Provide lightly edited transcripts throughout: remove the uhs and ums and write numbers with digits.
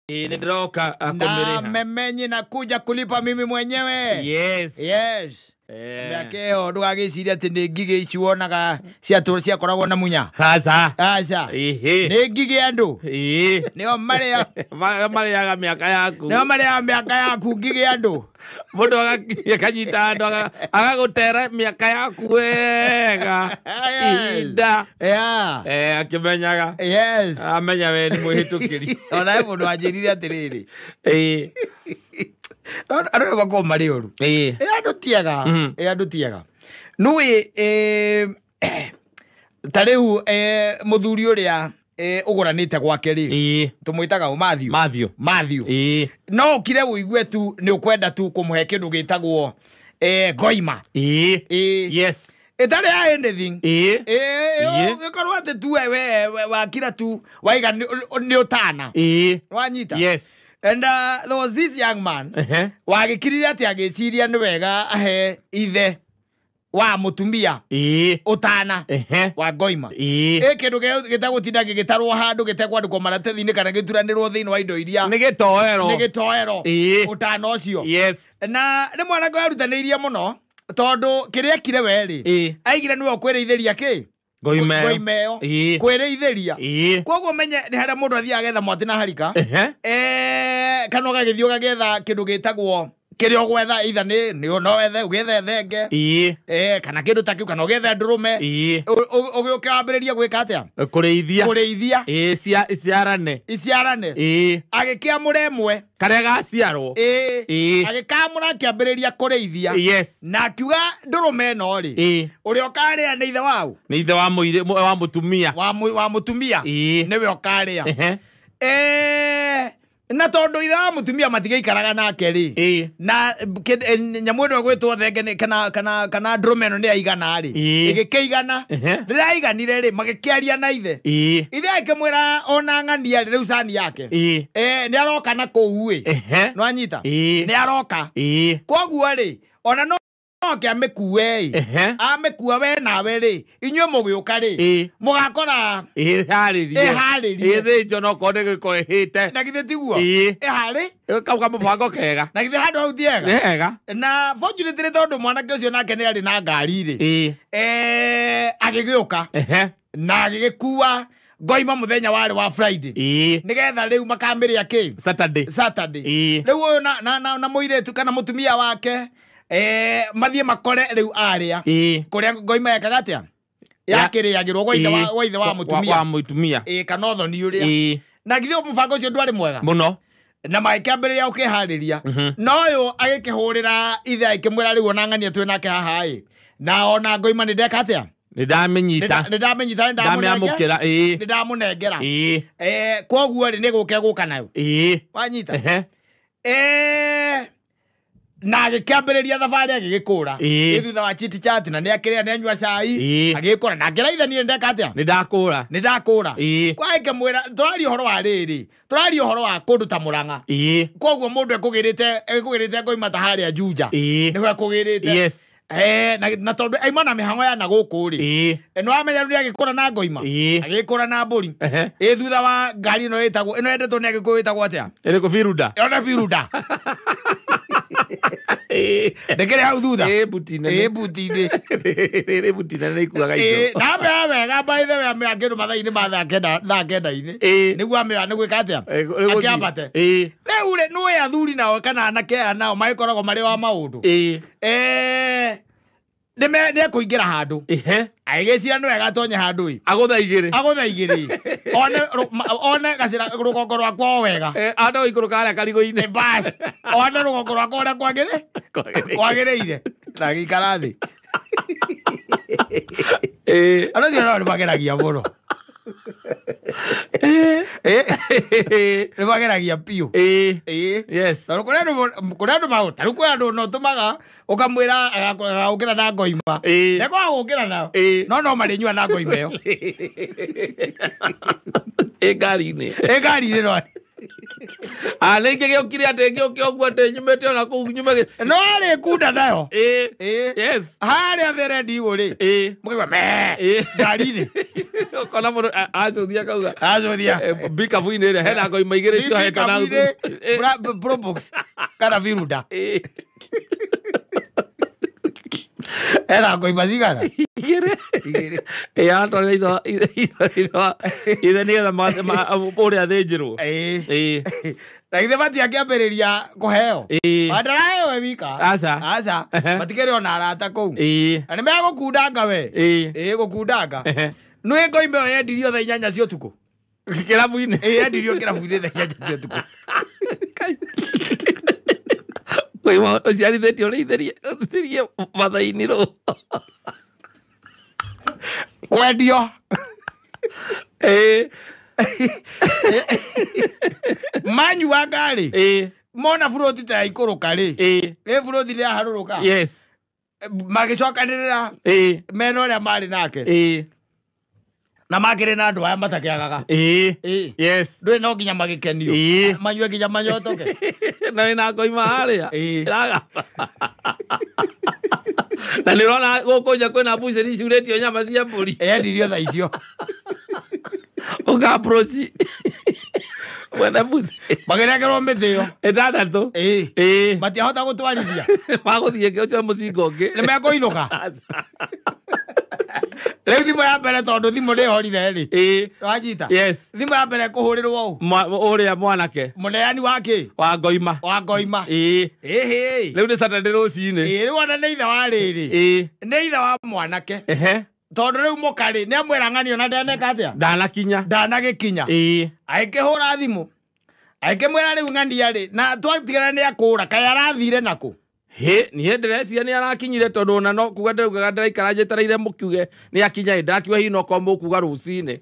Nĩ ndĩroka Na kũmĩrĩha. memenyi nakuja kulipa mimi mwenyewe. Yes. Yes. Eh. Mĩaka ĩyo ndũgagĩcirie atĩ nĩ ngigĩ ici wonaga ciakoragwo na munya. Aca. Aca. Ĩhĩ. Nĩ ngigĩ andũ. Ĩĩ. Nĩo marĩa Marĩaga mĩaka yaku. nĩo marĩaga mĩaka yaku ngigĩ andũ. Mũndũ akanyita andũ agagũtera mĩaka yaku wega. Yes. Ihinda. Yeah. Eh, akĩmenyaga. Yes. Amenya we nĩ mwĩhĩtũkĩri. Ona he mũndũ wanjĩrire atĩrĩrĩ. Ĩĩ. Andũ nĩ makoragwo marĩ ũru. Ĩĩ. Ĩ andũ tiega. Ĩ andũ tiega. Nĩũĩ ta rĩu mũthuri ũrĩa ũgũranĩte gwake rĩ, Ĩĩ. tũmwĩtaga ũ Matthew. Matthew. Matthew. Ĩĩ. No ũkire ũigue tu nĩ ũkwenda tu kũmũhe kĩndũ gĩtagwo ngoima. Ĩĩ. Ĩĩ. Yes. Ĩtarĩ ya anything. Ĩĩ. Ĩĩ, Ĩĩ. ũgĩkorwo atĩ tu we wakira tu waiga nĩ ũtana. Ĩĩ. Wanyita? Yes. And there was this young man Ehe. wagĩkirire atĩ agĩciria nĩ wega ahe ithe wa mũtumia Ĩĩ. ũtana Ehe. wa ngoima. Ĩĩ. Ĩ kĩndũ gĩtegũtinda gĩgĩtarwo handũ gĩtekwandĩkwo maratathi-inĩ kana gĩturanĩrwo thĩinĩ wa indo iria Nĩ gĩtoero. nĩ gĩtoero Ĩĩ. ũtana ũcio. Yes. Na nĩ mwanake werutanĩirie mũno tondũ kĩrĩa ekire we rĩ, Ĩĩ. aigire nĩwe ũkwĩrĩithĩria kĩ Ngoima ĩyo. ngoima ĩyo. Ĩĩ. Kwĩrĩithĩria. Ĩĩ. Koguo menye nĩ harĩa mũndũ athiaga agetha mwatĩ na harika. Ehe. Kana ũgagĩthiĩ ũgagetha kĩndũ gĩtagwo kĩrĩa ũgwetha either nĩ no wethe ũgethe thenge. Ĩĩ. Kana kĩndũ ta kĩu kana ũgethe ndũrũme. Ĩĩ. Ũgĩũke wambĩrĩrie gwĩka atĩa? Kũrĩithia. Kũrĩithia. Ĩĩ, ciarane. Iciarane. Ĩĩ. Agĩkĩamũra ĩmwe. Karĩa gaciarwo. Ĩĩ. Ĩĩ. Agĩkamũra akĩambĩrĩria kũrĩithia. Yes. Na akiuga ndũrũme ĩno rĩ, Ĩĩ. ũrĩa ũkarĩa nĩ ithe waũ? Nĩ ithe wa mũirĩ wa mũtumia. Wa mũtumia. Ĩĩ. Nĩwe ũkarĩa. Ehe. Na tondũ ithe wa mũtumia matigĩikaraga nake rĩ, Ĩĩ. na nyamũ ĩno ĩgwĩtwo thenge nĩ- kana kana kana ndũrũme ĩno nĩ yaigana rĩ, Ĩĩ. ĩgĩkĩigana. Ehe. Rĩrĩa yaiganire rĩ, magĩkĩaria na ithe. Ĩĩ. Ithe akĩmwĩra ona ng'ania rĩ, rĩu cani yake. Ĩĩ. Nĩ aroka na kũu ĩ. Ehe. Nĩwanyita? Ĩĩ. Nĩ aroka. Ĩĩ. Koguo rĩ, ona no oke amĩkue ĩ. Ehe. Amĩkua we nawe rĩ, inyuĩ mũgĩũka rĩ, Ĩĩ. mũgakora Ĩharĩrie. ĩharĩrie. Ĩthĩnjwo no korwo nĩ gĩko ĩhĩte. Na githĩ tiguo? Ĩĩ. Ĩharĩ? Kau kamũbango kega. Na githĩ handũ hau ti hega? Nĩ hega. Na fortunately tondũ mwanake ũcio nake nĩ arĩ na ngari rĩ, Ĩĩ. Agĩgĩũka Ehe. na agĩgĩkua ngoima mũthenya warĩ wa Friday. Ĩĩ. Nĩgetha rĩu makamĩrĩa kĩ? Saturday. Saturday. Ĩĩ. Rĩu ũyũ na mũirĩtu kana mũtumia wake mathiĩ makore rĩu arĩa Ĩĩ. kũrĩa ngoima yekaga atĩa? Yakĩrĩagĩrwo gwa ithe wa gwa ithe wa mũtumia. Wa mũtumia. Ĩĩ, kana ũthoni ũrĩa. Ĩĩ. Na githĩ mũbango ũcio ndwarĩ mwega? Mũno. Na magĩkĩambĩrĩria gũkĩharĩria. Mhm. Na ũyũ agĩkĩhũrĩra ithe agĩkĩmwĩra rĩu ona ng'ania twĩ nake haha ĩ. Na ona ngoima nĩ ndeka atĩa? Nĩ ndamĩnyita. Nĩ ndamĩnyita, nĩ ndamũnengera. Ndamĩamũkĩra. Ĩĩ. Nĩ ndamũnengera. Ĩĩ. Koguo rĩ nĩ gũka egũka nayo. Ĩĩ. Wanyita? Ehe. Na agĩkĩambĩrĩria thabarĩ agĩgĩkũra. Ĩĩ. Ĩ thutha wa chit chat na nĩ akĩrĩa nĩ anyua cai. Ĩĩ. Agĩkũra na akĩra ithe niĩ ndeka atĩa? Nĩ ndakũra. Nĩ ndakũra. Ĩĩ. Kwa akĩmwĩra tũraria ũhoro wa rĩrĩ, tũraria ũhoro wa kũndũ ta Mũrang'a. Ĩĩ. Koguo mũndũ ekũgĩrĩte ngoima ta harĩa Juja. Ĩĩ. Nĩho ekũgĩrĩte. Yes. Na tondũ aima na mĩhang'o ya na gũkũ rĩ. Ĩĩ. Nĩ wamenya rĩu nĩ agĩkũra na ngoima. Ĩĩ. Agĩkũra na mbũri. Ehe. Ĩ thutha wa ngari ĩno ĩtagwo ĩno yendetwo nĩ Agĩkũyũ ĩtagwo atĩa? Ĩrĩkũ Biruda? Ona Biruda. Ĩĩ. Ndĩkĩrĩ hau thutha. Ĩĩ buti nene. Ĩ buti-inĩ. Ĩrĩ buti nene ikuaga Ĩ, indo. na amĩoya wega by the way amĩoya kĩndũ mathaa-inĩ ma thaa kenda thaa kenda-inĩ. Ĩĩ. Nĩguo amĩoya nĩ gwĩka atĩa? Ĩ, nĩ gũthiĩ. Akĩambate. Ĩĩ. Rĩu rĩ, nĩũĩ athuri nao kana anake aya nao magĩkoragwo marĩ wa maũndũ. Ĩĩ. Nĩ ekũingĩra handũ. Ehe. Agĩgĩciria nĩ wega atonye handũ ĩ. Agũtha igĩrĩ. Agũtha igĩrĩ. One gacĩra rũgongo rwakwa o wega. Anda gũikũrũka harĩa karigũ-inĩ. Bas, one rũgongo rwakwa ũrĩa kwagĩrĩire. Na agĩikara thĩ. Ĩĩ. Andũ acio nao nĩ mageragia mũno. Ĩĩ. Nĩ mageragia biũ. Ĩĩ. Ĩĩ. Yes. Tondũ kũrĩ andũ kũrĩ andũ maũ ta rĩu kwĩ andũ no ũtũmaga ũkamwĩra agagũkĩra na ngoima. Ĩĩ. Ndekwaga gũkĩra nayo. Ĩĩ. No no marĩnyua na ngoima ĩyo. Ĩ ngari-inĩ. Ĩ ngari-inĩ no. Ah, nä ngä gä å kire atä ngä å kä oguo atä nyumä te ona kå u nyume No arĩ kunda nayo. Ä Ĩĩ. yes Harĩa thĩ rendi-igũ rĩ. Ä Mũkaigua mee. Ĩ. Ngari-inĩ. Ũkona mũndũ acũthia akauga Acũthia. mbikabu-inĩ ĩrĩa hena ngoima igĩrĩ ciohetwo na Mbikabu-inĩ, Ĩ. Probox kana Viruda. Ĩ. Ena ngoima cigana? Igĩrĩ. Igĩrĩ. Ĩ aratwarĩra ithe nĩgetha ũrĩa athĩnjĩrwo. Ĩĩ. Ĩ. Na githĩ matiakĩambĩrĩria kũheo? Ĩ. Ndaraheo we wika. Aca. Aca. Ehe. Matikĩrĩ ona arata kũu. Ĩ. Na nĩmegũkundanga we. Ĩ. Ĩĩ gũkundanga. Ehe. Nĩ ngoima ĩyo yendirio thaa 8 cia ũtukũ. Kĩrabu-inĩ. Ĩĩ yendirio kĩrabu-inĩ thaa 8 cia ũtukũ. Ngoima ũciarithĩtie ũrĩithĩrie mathaa-inĩ rũ. Kwendio. Ĩ. Manyuanga rĩ. Ĩ. Mona buroti ta yaikũrũka rĩ. Ĩ. Ĩ buroti nĩ yaharũrũka. Yes. Magĩcokanĩrĩra Ĩ. mena ũrĩa marĩ nake. Ĩ. Na makĩrĩ na andũ aya matakĩagaga. Ĩ. Ĩ. Yes. Ndũĩ no nginya magĩkenio. Ĩ. Manyue nginya manyotoke. Na wĩna ngoima harĩa. Ĩ. Ĩragamba. Na nĩ ũrona gũkũ nja kwĩna mbucĩri icurĩtio nyama cia mbũri. Yendirio thaa icio. Ũka approach mwene mbucĩrĩ. Magĩnengerwo mĩtĩ ĩyo. Ĩtandatũ. Ĩ. Ĩ. Matiahota gũtwarithia. Magũthiĩ ũcio mũcinga ũngĩ. Nĩ mekũinũka. Rĩu thimũ ya mbere tondũ thimũ nĩ ĩhorire rĩ. Ĩ. Wanyita. Yes. Thimũ ya mbere kũhũrĩrwo ũũ. Ũrĩa mwanake Mũneani wa kĩ? wa ngoima. Wa ngoima. Ĩ. Ĩhĩ. Rĩu nĩ Saturday rũcinĩ. Ĩ rĩu ona nĩ ithe wa rĩrĩ. Ĩ. Nĩ ithe wa mwanake. Ehe. Tondũ rĩu mũkarĩ nĩ amwĩra ng'ani ona ndaneka atĩa? Ndanakinya. Ndanagĩkinya. Ĩ. Agĩkĩhũra thimũ. Agĩkĩmwĩra rĩu ng'ania rĩ na twatigana nĩ akũra kaĩ arathire nakũ? Hĩ, niĩ ndĩreciria nĩ arakinyire tondũ ona no kuga ndĩraugaga ndĩraikara njetereire mũkiuge nĩ akinya ĩ ndakiuga hihi no korwo mũkuga rũcinĩ.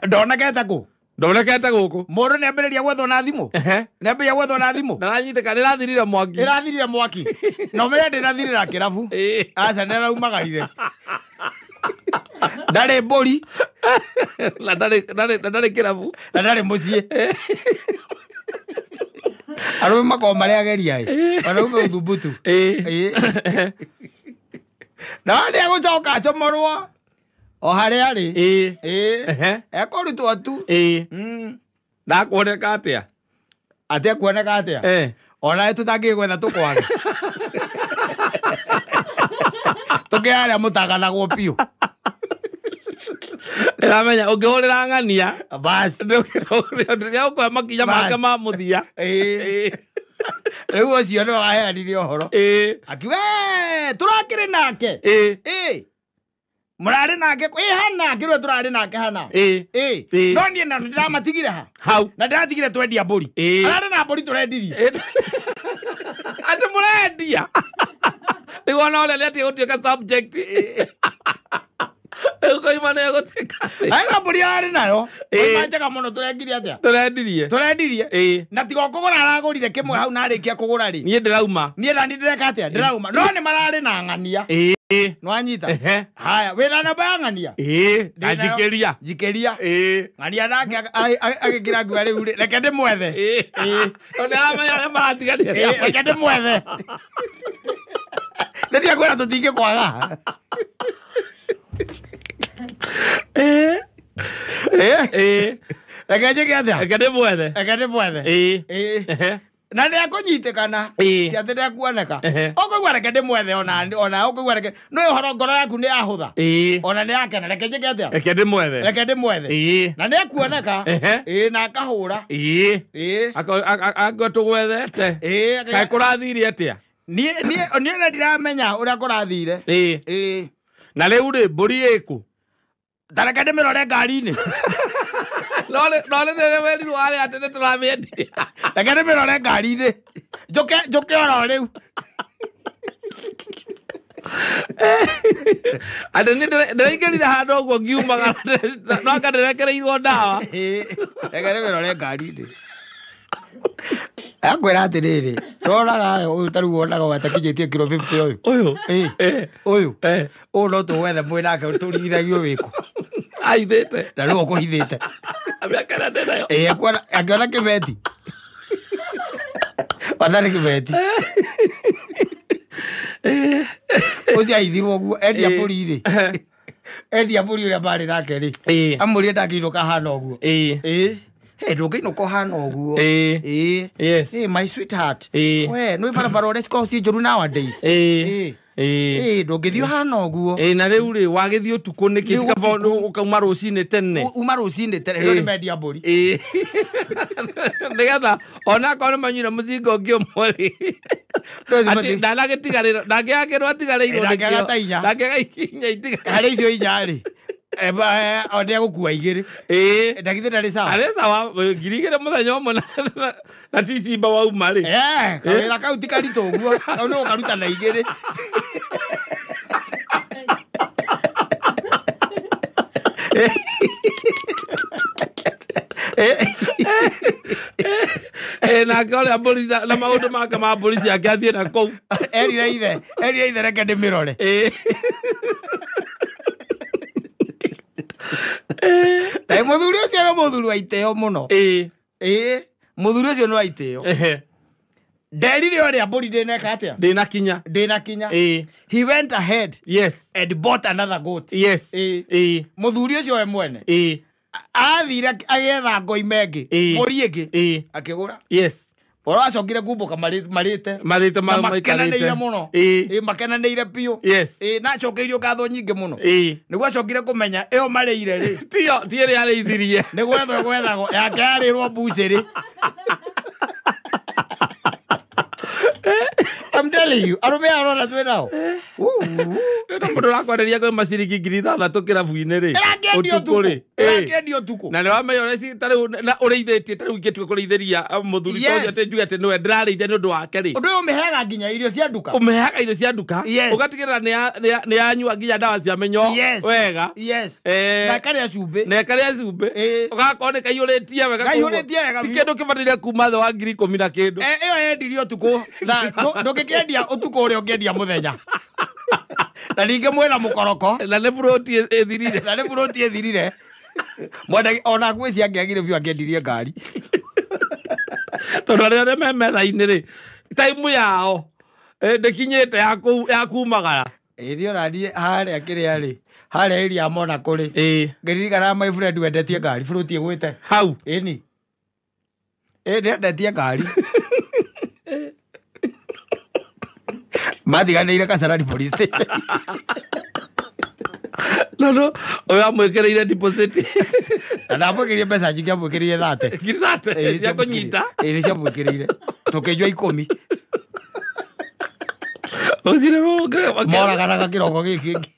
Ndonekete kũ? Ndonekete gũkũ. Mũndũ nĩ ambĩrĩria gwethwo na thimũ. Ehe. Nĩ ambĩrĩria gwethwo na thimũ. Ndaranyitĩka nĩrathirire mwaki. Ĩrathirire mwaki. Na ũmenye ndĩrathirĩra kĩrabu. Ĩ. Aca nĩ araumagarire. Ndarĩ mbũri Na ndarĩ kĩrabu. na ndarĩ mũciĩ. Arũme makoragwo marĩ ageria ĩ. Wanaume ũthumbutu. Ĩ. Ĩ. Na nĩ egũcoka acomorwo o harĩa arĩ. Ĩ. Ĩ. Ehe. Ekũrutwo tu. Ĩ. Mm. Ndakuoneka atĩa? Atĩ ekuoneka atĩa? Eh. Ona tũtangĩgwetha tũkwage. Tũkĩ harĩa mũtaganagwo biũ. Ĩramenya ũngĩhũrĩra ng'ania Basi. nĩũkuoya makinya make Bas. ma mũthia. Ĩ. Rĩu ũcio nĩwe waheanire ũhoro. Ĩ. Akiuga "Eh, tũrakĩrĩ nake. Ĩ. Ĩ. Mũrarĩ nake ĩ hana ngĩrwe tũrarĩ nake hana. Ĩ. Ĩ. Ĩ. No niĩ na ndĩramatigire ha. Hau. Na ndĩratigire twendia mbũri. Ĩ. Ararĩ na mbũri tũrendirie. Atĩ mũrendia. Nĩguo ona ũrĩa nĩatige gũtuĩka subject. Rĩu koima nĩ egũtuĩka. Arĩ na mbũri ararĩ nayo. Ĩ. Koima njega mũno tũrendirie atĩa? Tũrendirie. Tũrendirie. Ĩ. Na tiga o kũgũra aragũrire kĩmwe hau na arĩkia kũgũra rĩ. Niĩ ndĩrauma. Niĩ nani ndĩreka atĩa? Ndĩrauma. No nĩ mararĩ na ng'ania. Ĩ. Nĩwanyita? Ehe. Haya, wĩna namba ya ng'ania? Ĩ. Ndĩnayo. Ndanjikĩria. Njikĩria. Ĩ. Ng'ania nake agĩkĩra nguo rĩu rĩ, reke ndĩmwethe. Ĩ. Ĩ. Tondũ nĩaramenya arĩa maratiganire. Ĩ, reke ndĩmwethe. Nĩ ndiakwĩra tũtingĩkwaga. Ĩ. Ĩ. Ĩ. Reke njĩke atĩa? Reke ndĩmwethe. Reke ndĩmwethe. Ĩ. Ĩ. Ehe. Na nĩ ekũnyitĩkana. Ĩ. Ti atĩ nĩekuoneka. Ehe. Ũkũigua reke ndĩmwethe ona ũkũigua reke nĩ ũhoro ngoro yaku nĩ yahũtha. Ĩ. Ona nĩ yakena reke njĩke atĩa? Reke ndĩmwethe. Reke ndĩmwethe. Ĩ. Na nĩ ekuoneka. Ehe. Ĩ na akahũra. Ĩ. Ĩ. Angĩkorwo tũgwethete. Ĩ. Kaĩ kũrathire atĩa? Niĩ niĩ niĩ ona ndiramenya ũrĩa kũrathire. Ĩ. Ĩ. Na rĩu rĩ mbũri ĩkũ? Ta reke ndĩmĩrore ngari-inĩ. No rĩrĩa werirwo harĩa atĩ nĩ tũramĩendia. Reke ndĩmĩrore ngari-inĩ. Njũke njũke oro rĩu. Atĩ niĩ ndĩraingĩrire handũ ũguo ngiumaga no anga ndĩrekereirwo ndawa. Ĩ. Reke ndĩmĩrore ngari-inĩ. Akwĩra atĩrĩrĩ, tũroraga ũyũ ta rĩu wonaga watakinyĩtie kiro 50 ũyũ. Ũyũ. Ĩ. Ĩ. Ũyũ. Ĩ. Ũyũ no tũwethe mwĩ nake tũrigithagio wĩkũ. Aithĩte. Na nĩwe ũkũhithĩte. Mĩaka ĩrĩa ndĩnayo. Ĩĩ, akĩona kĩbeti. Wathani kĩbeti. Ũcio aithirwo ũguo endia mbũri rĩ. Endia mbũri ũrĩa marĩ nake rĩ. Amũrie ndangĩinũka hana ũguo. Ĩĩ. Hey, ndũngĩinũka ũhana ũguo. Ĩĩ. Yes. Hey, my sweetheart. Ĩĩ. We, nĩ barabara ũrĩa cikoragwo ciĩ njũru nowadays. Ĩĩ. Ĩĩ. Ĩĩ. Ĩĩ, ndũngĩthiĩ ũhana ũguo. Ĩĩ, na rĩu rĩ wagĩthiĩ ũtukũ nĩkĩ Nĩ Ti kaba ũtukũ. ũkauma rũcinĩ tene. Uma rũcinĩ tene rĩo Ĩĩ. nĩ mendia mbũri. Ĩĩ. Nĩgetha onakorwo nĩ manyuire mũcinga ũngĩ ũmwe rĩ. Atĩ ndanagĩtigarĩrwo ndangĩaga kĩndũ atigarĩirwo Ĩĩ, ndangĩaga nĩkĩo. ta inya. Ndangĩaga inya itigarĩirwo. Harĩ icio inya rĩ. O nĩ egũkua igĩrĩ. Ĩĩ. Ndagithĩ ndarĩ sawa. Arĩ sawa 2,000 mũthenya ũmwe na ti cimba wauma rĩ. Kawĩra kau ti karitũ ũguo. Kau nĩ ũkaruta na igĩrĩ. Ĩĩ, nake ũrĩa mbũri na maũndũ make ma mbũri ciake athiĩ na kũu. Erire ithe reke ndĩmĩrore. Ĩĩ. Na mũthuri ũcio nĩ mũthuri wa itĩo mũno. Ĩĩ. Ĩĩ, mũthuri ũcio nĩ wa itĩo. Ehe. Nderire ũrĩa mbũri ndĩneka atĩa? Ndĩnakinya. Ndĩnakinya. Ĩĩ. He went ahead Yes. and bought another goat. Yes. Ĩĩ. Ĩĩ. Mũthuri ũcio we mwene Ĩĩ. athire agĩetha ngoima ĩngĩ, Ĩĩ. mbũri ĩngĩ, Ĩĩ. akĩgũra. Yes. Ũrĩa wacokire kumbũka marĩte. Marĩte Na makenanĩire maikarĩte. mũno. Ĩĩ. Ĩĩ, makenanĩire biũ. Yes. Ĩĩ, na acokeirio ngatho nyingĩ mũno. Ĩĩ. Nĩguo acokire kũmenya ĩyo marĩire rĩ. Tiyo ti ĩrĩa arĩithirie. Nĩ gwethwo gwethagwo yake yarĩrwo mbucĩrĩ. I'm telling you, arũme aya ũrona twĩ nao. Nĩ mũndũ ũrakwarĩria kwĩ maciringi 6,000 kĩrabu-inĩ rĩ. Ĩrakĩendio Ũtukũ rĩ. ũtukũ. Ĩrakĩendio ũtukũ. Na nĩ wamenya ũrĩa ta rĩu na ũrĩithĩtie ta rĩu ingĩtua kũrĩithĩria mũthuri ta Yes. ũcio atĩ njuge atĩ nĩwe ndĩrarĩithia nĩ ũndũ wake rĩ. Ũndũ ũyũ ũmĩheaga nginya irio cia nduka. Ũmĩheaga irio cia nduka. Yes. Ũgatigĩrĩra nĩ yanyua nginya ndawa cia mĩnyoo Yes. wega. Yes. Na ĩkarĩa cumbĩ. Na ĩkarĩa cumbĩ. Ĩĩ. Ũgakorwo nĩ kaiyũrĩtie wega. Kaiyũrĩtie wega Ti biũ. kĩndũ kĩbataire kuma thĩ wa 10,000 na kĩndũ. Ĩyo yendirio ũtukũ. Ndũngĩkĩendia ũtukũ ũrĩa ũngĩendia mũthenya. Na ningĩ mwĩna mũkoroko. Na nĩ buroti ĩthirire. Na nĩ buroti ĩthirire. Mwendagi ona ngwĩciria angĩagire biũ angĩendirie ngari. Tondũ arĩa arĩa me metha-inĩ rĩ, taimu yao ndĩkinyĩte ya kumagara. Ĩĩ niĩ ona niĩ harĩa kĩrĩa rĩ, harĩa area ya Monaco rĩ, Ĩĩ. ngĩririkana my friend wendetie ngari, buroti ĩgwĩte. Hau. Ĩni. Ĩĩ nĩendetie ngari. Mathiganĩire Kasarani police station. No ũyũ amwĩkĩrĩire deposit. Na ndamwĩkĩrire mbeca nyingĩ, amwĩkĩrĩire 30. 30,000 Ĩĩ, cia kũnyita. Ĩĩ nĩciamwĩkĩrĩire. Tũkĩnyua 10. Rũcinĩ rũrũ Moraganaga kĩroko gĩkĩ kĩngĩ.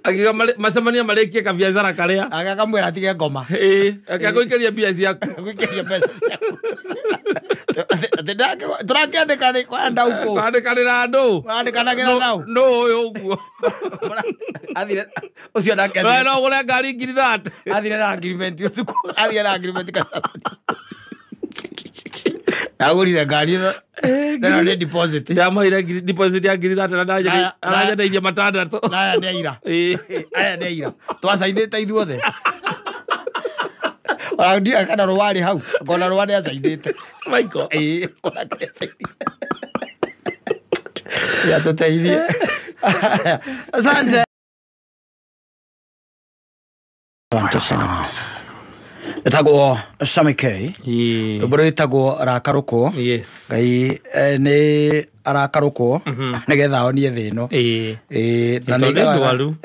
Akiuga macemania marĩkie kabiacara karĩa. Akamwĩra atige ngoma. Ĩĩ, akagũikĩria mbia ciaku. Gũikĩria mbeca ciaku. Atĩ tũrakĩandĩka rĩ, kwenda ũkũ. Kwandĩkanĩra andũ. Mwandĩkanagĩra nau. Nũ ũyũ ũguo. Athire ũcio nake We athire. no ũgũre ngari 30,000. Athire na agreement ũtukũ. Athire na agreement Kasarani. Agũrire ngari ĩno. Ĩno nĩ deposit. Ndamũheire deposit ya 30,000 na aranjendeirie 6. Na aya nĩ aira. Ĩĩ. Aya nĩ aira. Twacainĩte ithuothe. Ona ndiũĩ kana rũa rĩ hau. Ngona rũa nĩ acainĩte. Michael. Ĩĩ, onake nĩ acainĩte. Ya tũteithie. Asante. Asante sana. Ĩtagwo Sammy K. Rwĩmbo rwĩtagwo Rakarũkwo. Yes. Ngai nĩ arakarũkwo nĩgetha onie thĩ ĩno. Ĩĩ. Ĩĩ, na Tondũ nĩ nĩ ndwaru.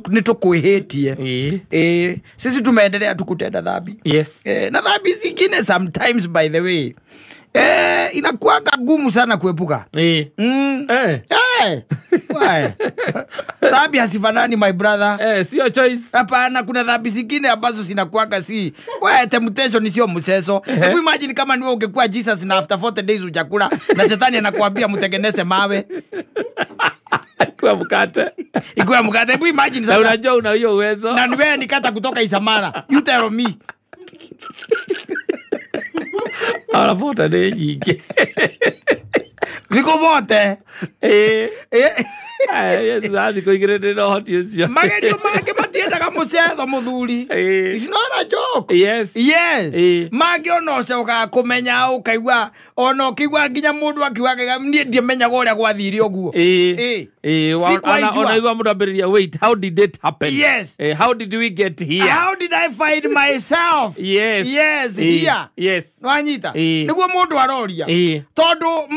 nĩ tũkwĩhĩtie. Ĩĩ. Ĩĩ, sisi tumeendelea tu kutenda dhambi. Yes. Na dhambi zingine sometimes by the way inakuanga ngumu sana kuepuka. Ĩĩ. Why? Dhambi hazifanani my brother. Sio choice. Hapana, kuna dhambi zingine ambazo zinakuanga si we temptation sio mchezo. Hebu imagine kama niwe ungekuwa Jesus na after 40 days hujakula na shetani anakuambia mtengeneze mawe Kwa mkate. ikuwe mkate. Hebu imagine Na sasa. unajua una hiyo uwezo. Na niwe nikata kutoka Isamara. You tell me. Ona bota nĩ nyingĩ. Thikũ bote. Ĩĩ. Thutha wa thikũ igĩrĩ ndĩ na ũhoti ũcio. Magerio make Matiendaga mũcetho mũthuri. It's not a joke. Yes. Yes. Mangĩ ona ũcokaga kũmenya ũkaigua ona ũkĩigua nginya mũndũ akiuga niĩ ndiamenyaga ũrĩa gwathire ũguo. Ona igua mũndũ ambĩrĩria, wait, how did it happen? Yes. How did we get here? How did I find myself? Yes. Yes, here. Yes. Nwanyita. Nĩguo mũndũ aroria. Tondũ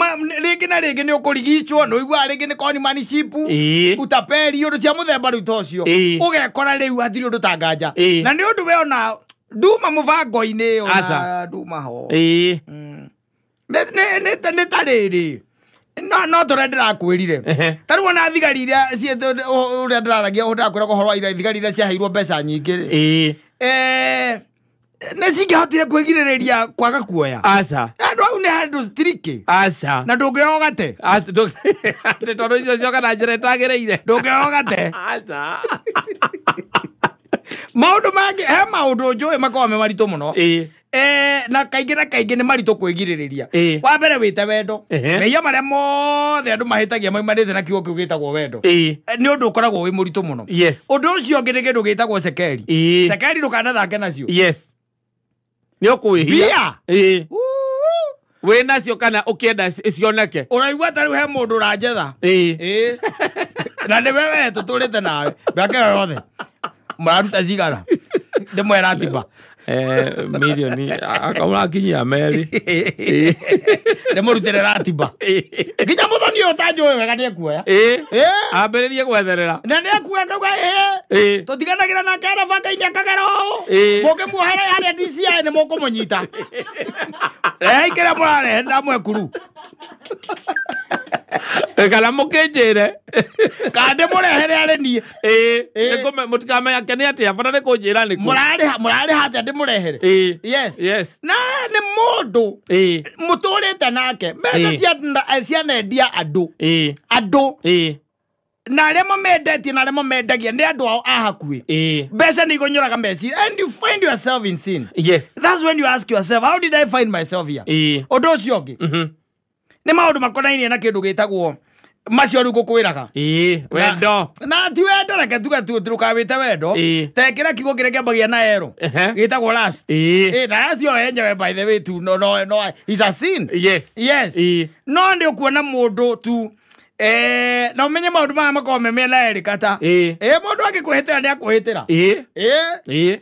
rĩngĩ na rĩngĩ nĩ ũkũrigicwo, nĩ ũiguaga rĩngĩ nĩ conmanship, utapeli, ũndũ cia mũthemba rĩu ta ũcio. Ũgekora rĩu hatirĩ ũndũ ta nganja. Na nĩ ũndũ we ona nduma mũbango-inĩ ona nduma ho. Nĩ ta rĩrĩ. No tũrĩa ndĩrakwĩrire. Ta rĩu ona thigari iria ũrĩa ndĩraragia ndĩrakwĩra ũhoro wa thigari iria ciaheirwo mbeca nyingĩ rĩ. Nĩ cingĩhotire kwĩgirĩrĩria kwaga kuoya. Aca. Andũ au nĩ handũ tricky. Aca. Na ndũngĩoya ũgate. Aca. Tondũ icio cioka na njĩra ĩtagĩrĩire. Ndũngĩoya ũgate. Aca. Maũndũ mangĩ, he maũndũ njũĩ makoragwo me maritũ mũno. Na kaingĩ na kaingĩ nĩ maritũ kwĩgirĩrĩria. Wa mbere wĩte wendo. Mehia marĩa mothe andũ mahĩtagia maumanĩte na kiugo kĩu gĩtagwo wendo. Nĩ ũndũ ũkoragwo wĩ mũritũ mũno. Yes. Ũndũ ũcio ũngĩ nĩ kĩndũ gĩtagwo cekeri. Cekeri ndũkanathake nacio. Yes. Nĩ ũkwĩhia. Wĩ nacio kana ũkĩenda cioneke. Ũraigua ta rĩu he mũndũ ũranjetha. Na nĩwe we tũtũrĩte nawe. Mĩaka ĩyo yothe. Mũraruta cigana. Ndĩmwe ratiba. Milioni akamũrakinyia merĩ. Ndĩmũrutĩre ratiba. Nginya mũthoni ũyũ ũtanjũĩ wega nĩekuoya. Ambĩrĩrie gwetherera. Na nĩekuoya akauga tũtiganagĩra nake arabanga-inĩ akagera ũũ. Mũngĩmuohera harĩa DCI nĩ mũkũmũnyita. Rehei kĩrĩa mũrarehe ndamwekuru. Kana mũkĩnjĩre. Kana ndĩmũrehere arĩ niĩ. Mũtikamenya nĩ atĩa bata nĩ kũnjĩra nĩkũ. Mũrarĩha atĩa ndĩmũrehere. Yes. Yes. Na nĩ mũndũ mũtũrĩte nake. Mbeca cianendia andũ. Andũ. Na arĩa mamendetie na arĩa mamendagia nĩ andũ ao a hakuhĩ. Mbeca nĩ ikũnyũraga meciria. And you find yourself in sin. Yes. That's when you ask yourself, how did I find myself here? Ũndũ ũcio ũngĩ. Nĩ maũndũ makonainie na kĩndũ gĩtagwo macio rĩu ngũkwĩraga. Wendo. Na ti wendo, reke tuge ndũkawĩte wendo. Ta kĩrĩa kiugo kĩrĩa kĩambagia na ero. Gĩtagwo lust. Na acio enyewe by the way tu no no no is a sin. Yes. Yes. No nĩ ũkuona mũndũ tu na ũmenye maũndũ maya makoragwo me mĩena ĩrĩ kata. Mũndũ angĩkwĩhĩtĩra nĩ akwĩhĩtĩra.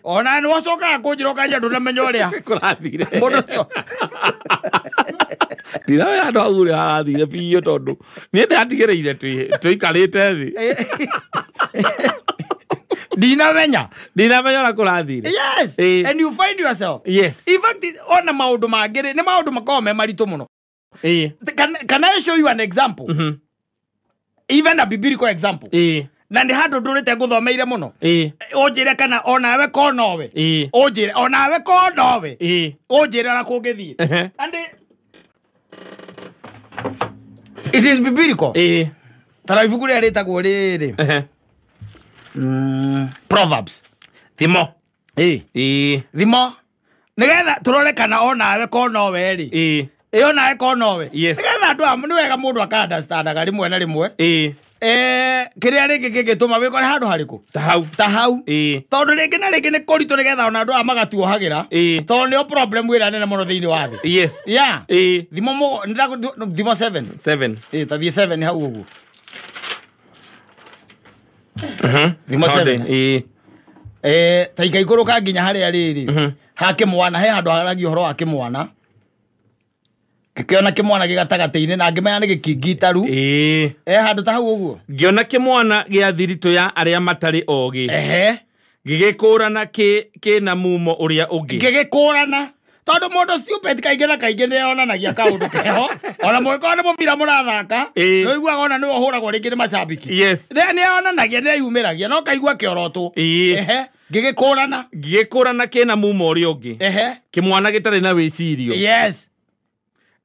Ona nĩ wacokaga kũnjĩra ũkanjĩra ndũnamenya ũrĩa kũrathire. Mũndũ ũcio. Ndiraoya andũ hau ũrĩa harathire biũ tondũ niĩ ndĩratigĩrĩire tũikarĩte thĩ. Ndinamenya. Ndinamenya ũrĩa kũrathire. Yes. And you find yourself. Yes. In fact, ona maũndũ mangĩ rĩ, nĩ maũndũ makoragwo me maritũ mũno. Can I show you an example? Even a biblical example. Na nĩ handũ ndũrĩte ngũthomeire mũno. Ũnjĩre kana onawe ko nowe. Ũnjĩre onawe ko nowe. Ũnjĩre ũrĩa kũngĩthiĩ. And it is biblical. Tara ibuku rĩrĩa rĩtagwo rĩrĩ. Proverbs. Thimo. Thimo. Nĩgetha tũrore kana onawe ko nowe rĩ. Ĩyo nawe ko nowe. Nĩgetha andũ aya nĩ wega mũndũ aka understandaga rĩmwe na rĩmwe. Kĩrĩa rĩngĩ kĩngĩtũma wĩkore handũ harĩkũ? Ta hau. Ta hau. Tondũ rĩngĩ na rĩngĩ nĩ kũritũ nĩgetha ona andũ aya magatuohagĩra. Tondũ nĩo problem ĩrĩa nene mũno thĩinĩ wa thĩ. Yes. Yeah. Thimo thimo 7. 7. Ta thiĩ 7 hau ũguo. Thimo 7. Ta ikaikũrũka nginya harĩa rĩrĩ. Ha kĩmwana, he handũ haragia ũhoro wa kĩmwana. Ngĩkĩona kĩmwana gĩgatagatĩ-inĩ na ngĩmenya nĩ gĩkingitaru. Handũ ta hau ũguo. Ngĩona kĩmwana gĩa thiritũ ya arĩa matarĩ ogĩ. Gĩgĩkũrana kĩna mumo ũrĩa ũngĩ. Gĩgĩkũrana. Tondũ mũndũ stupid kaingĩ na kaingĩ nĩ onanagia kaũndũ keho. Ona mũngĩkorwo nĩ mũbira mũrathaka, nĩ ũiguaga ona nĩwe ũhũragwo rĩngĩ nĩ macambĩki. Yes. Nĩ onanagia, nĩ eyumĩragia, no kaigua kĩorotwo. Gĩgĩkũrana. Gĩgĩkũrana kĩna mumo ũrĩa ũngĩ. Kĩmwana gĩtarĩ na wĩcirio. Yes.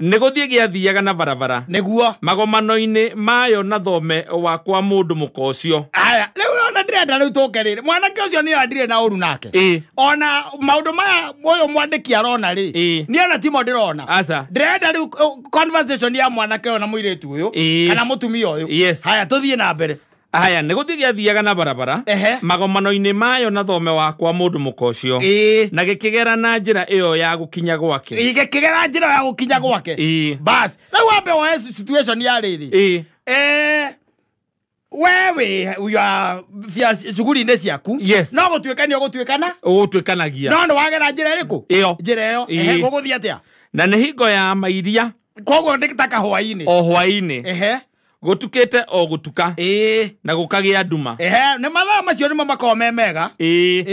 Nĩ gũthiĩ gĩathiaga na barabara. Nĩguo. Magomano-inĩ mayo na thome wa kwa mũndũ mũka ũcio. Aya, rĩu ona ndĩrenda rĩu tũke rĩrĩ. Mwanake ũcio nĩ andirĩ na ũru nake. Ona maũndũ maya ũyũ mwandĩki arona rĩ. Niĩ ona timo ndĩrona. Aca. Ndĩrenda rĩu conversation ya mwanake ũyũ na mũirĩtu ũyũ. Kana mũtumia ũyũ. Yes. Haya, tũthiĩ na mbere. Haya nĩ gũthiĩ gĩathiaga na barabara magomano-inĩ mayo na thome wakwa mũndũ mũka ũcio na gĩkĩgera na njĩra ĩyo ya gũkinya gwake. Gĩkĩgera njĩra ya gũkinya gwake. Bas rĩu wambe woe situation ya rĩrĩ. Wewe uya shughuli-inĩ ciaku no gũtuĩkania ũgũtuĩkana ũgũtuĩkanagia no nĩ wagera njĩra ĩrĩkũ njĩra ĩyo gũgũthiĩ atĩa na nĩ hingo ya mairia koguo nĩ ta kahwaĩ-inĩ o hwaĩ-inĩ gũtukĩte o gũtuka na gũkagĩa nduma nĩ mathaa macio nĩmo makoragwo me mega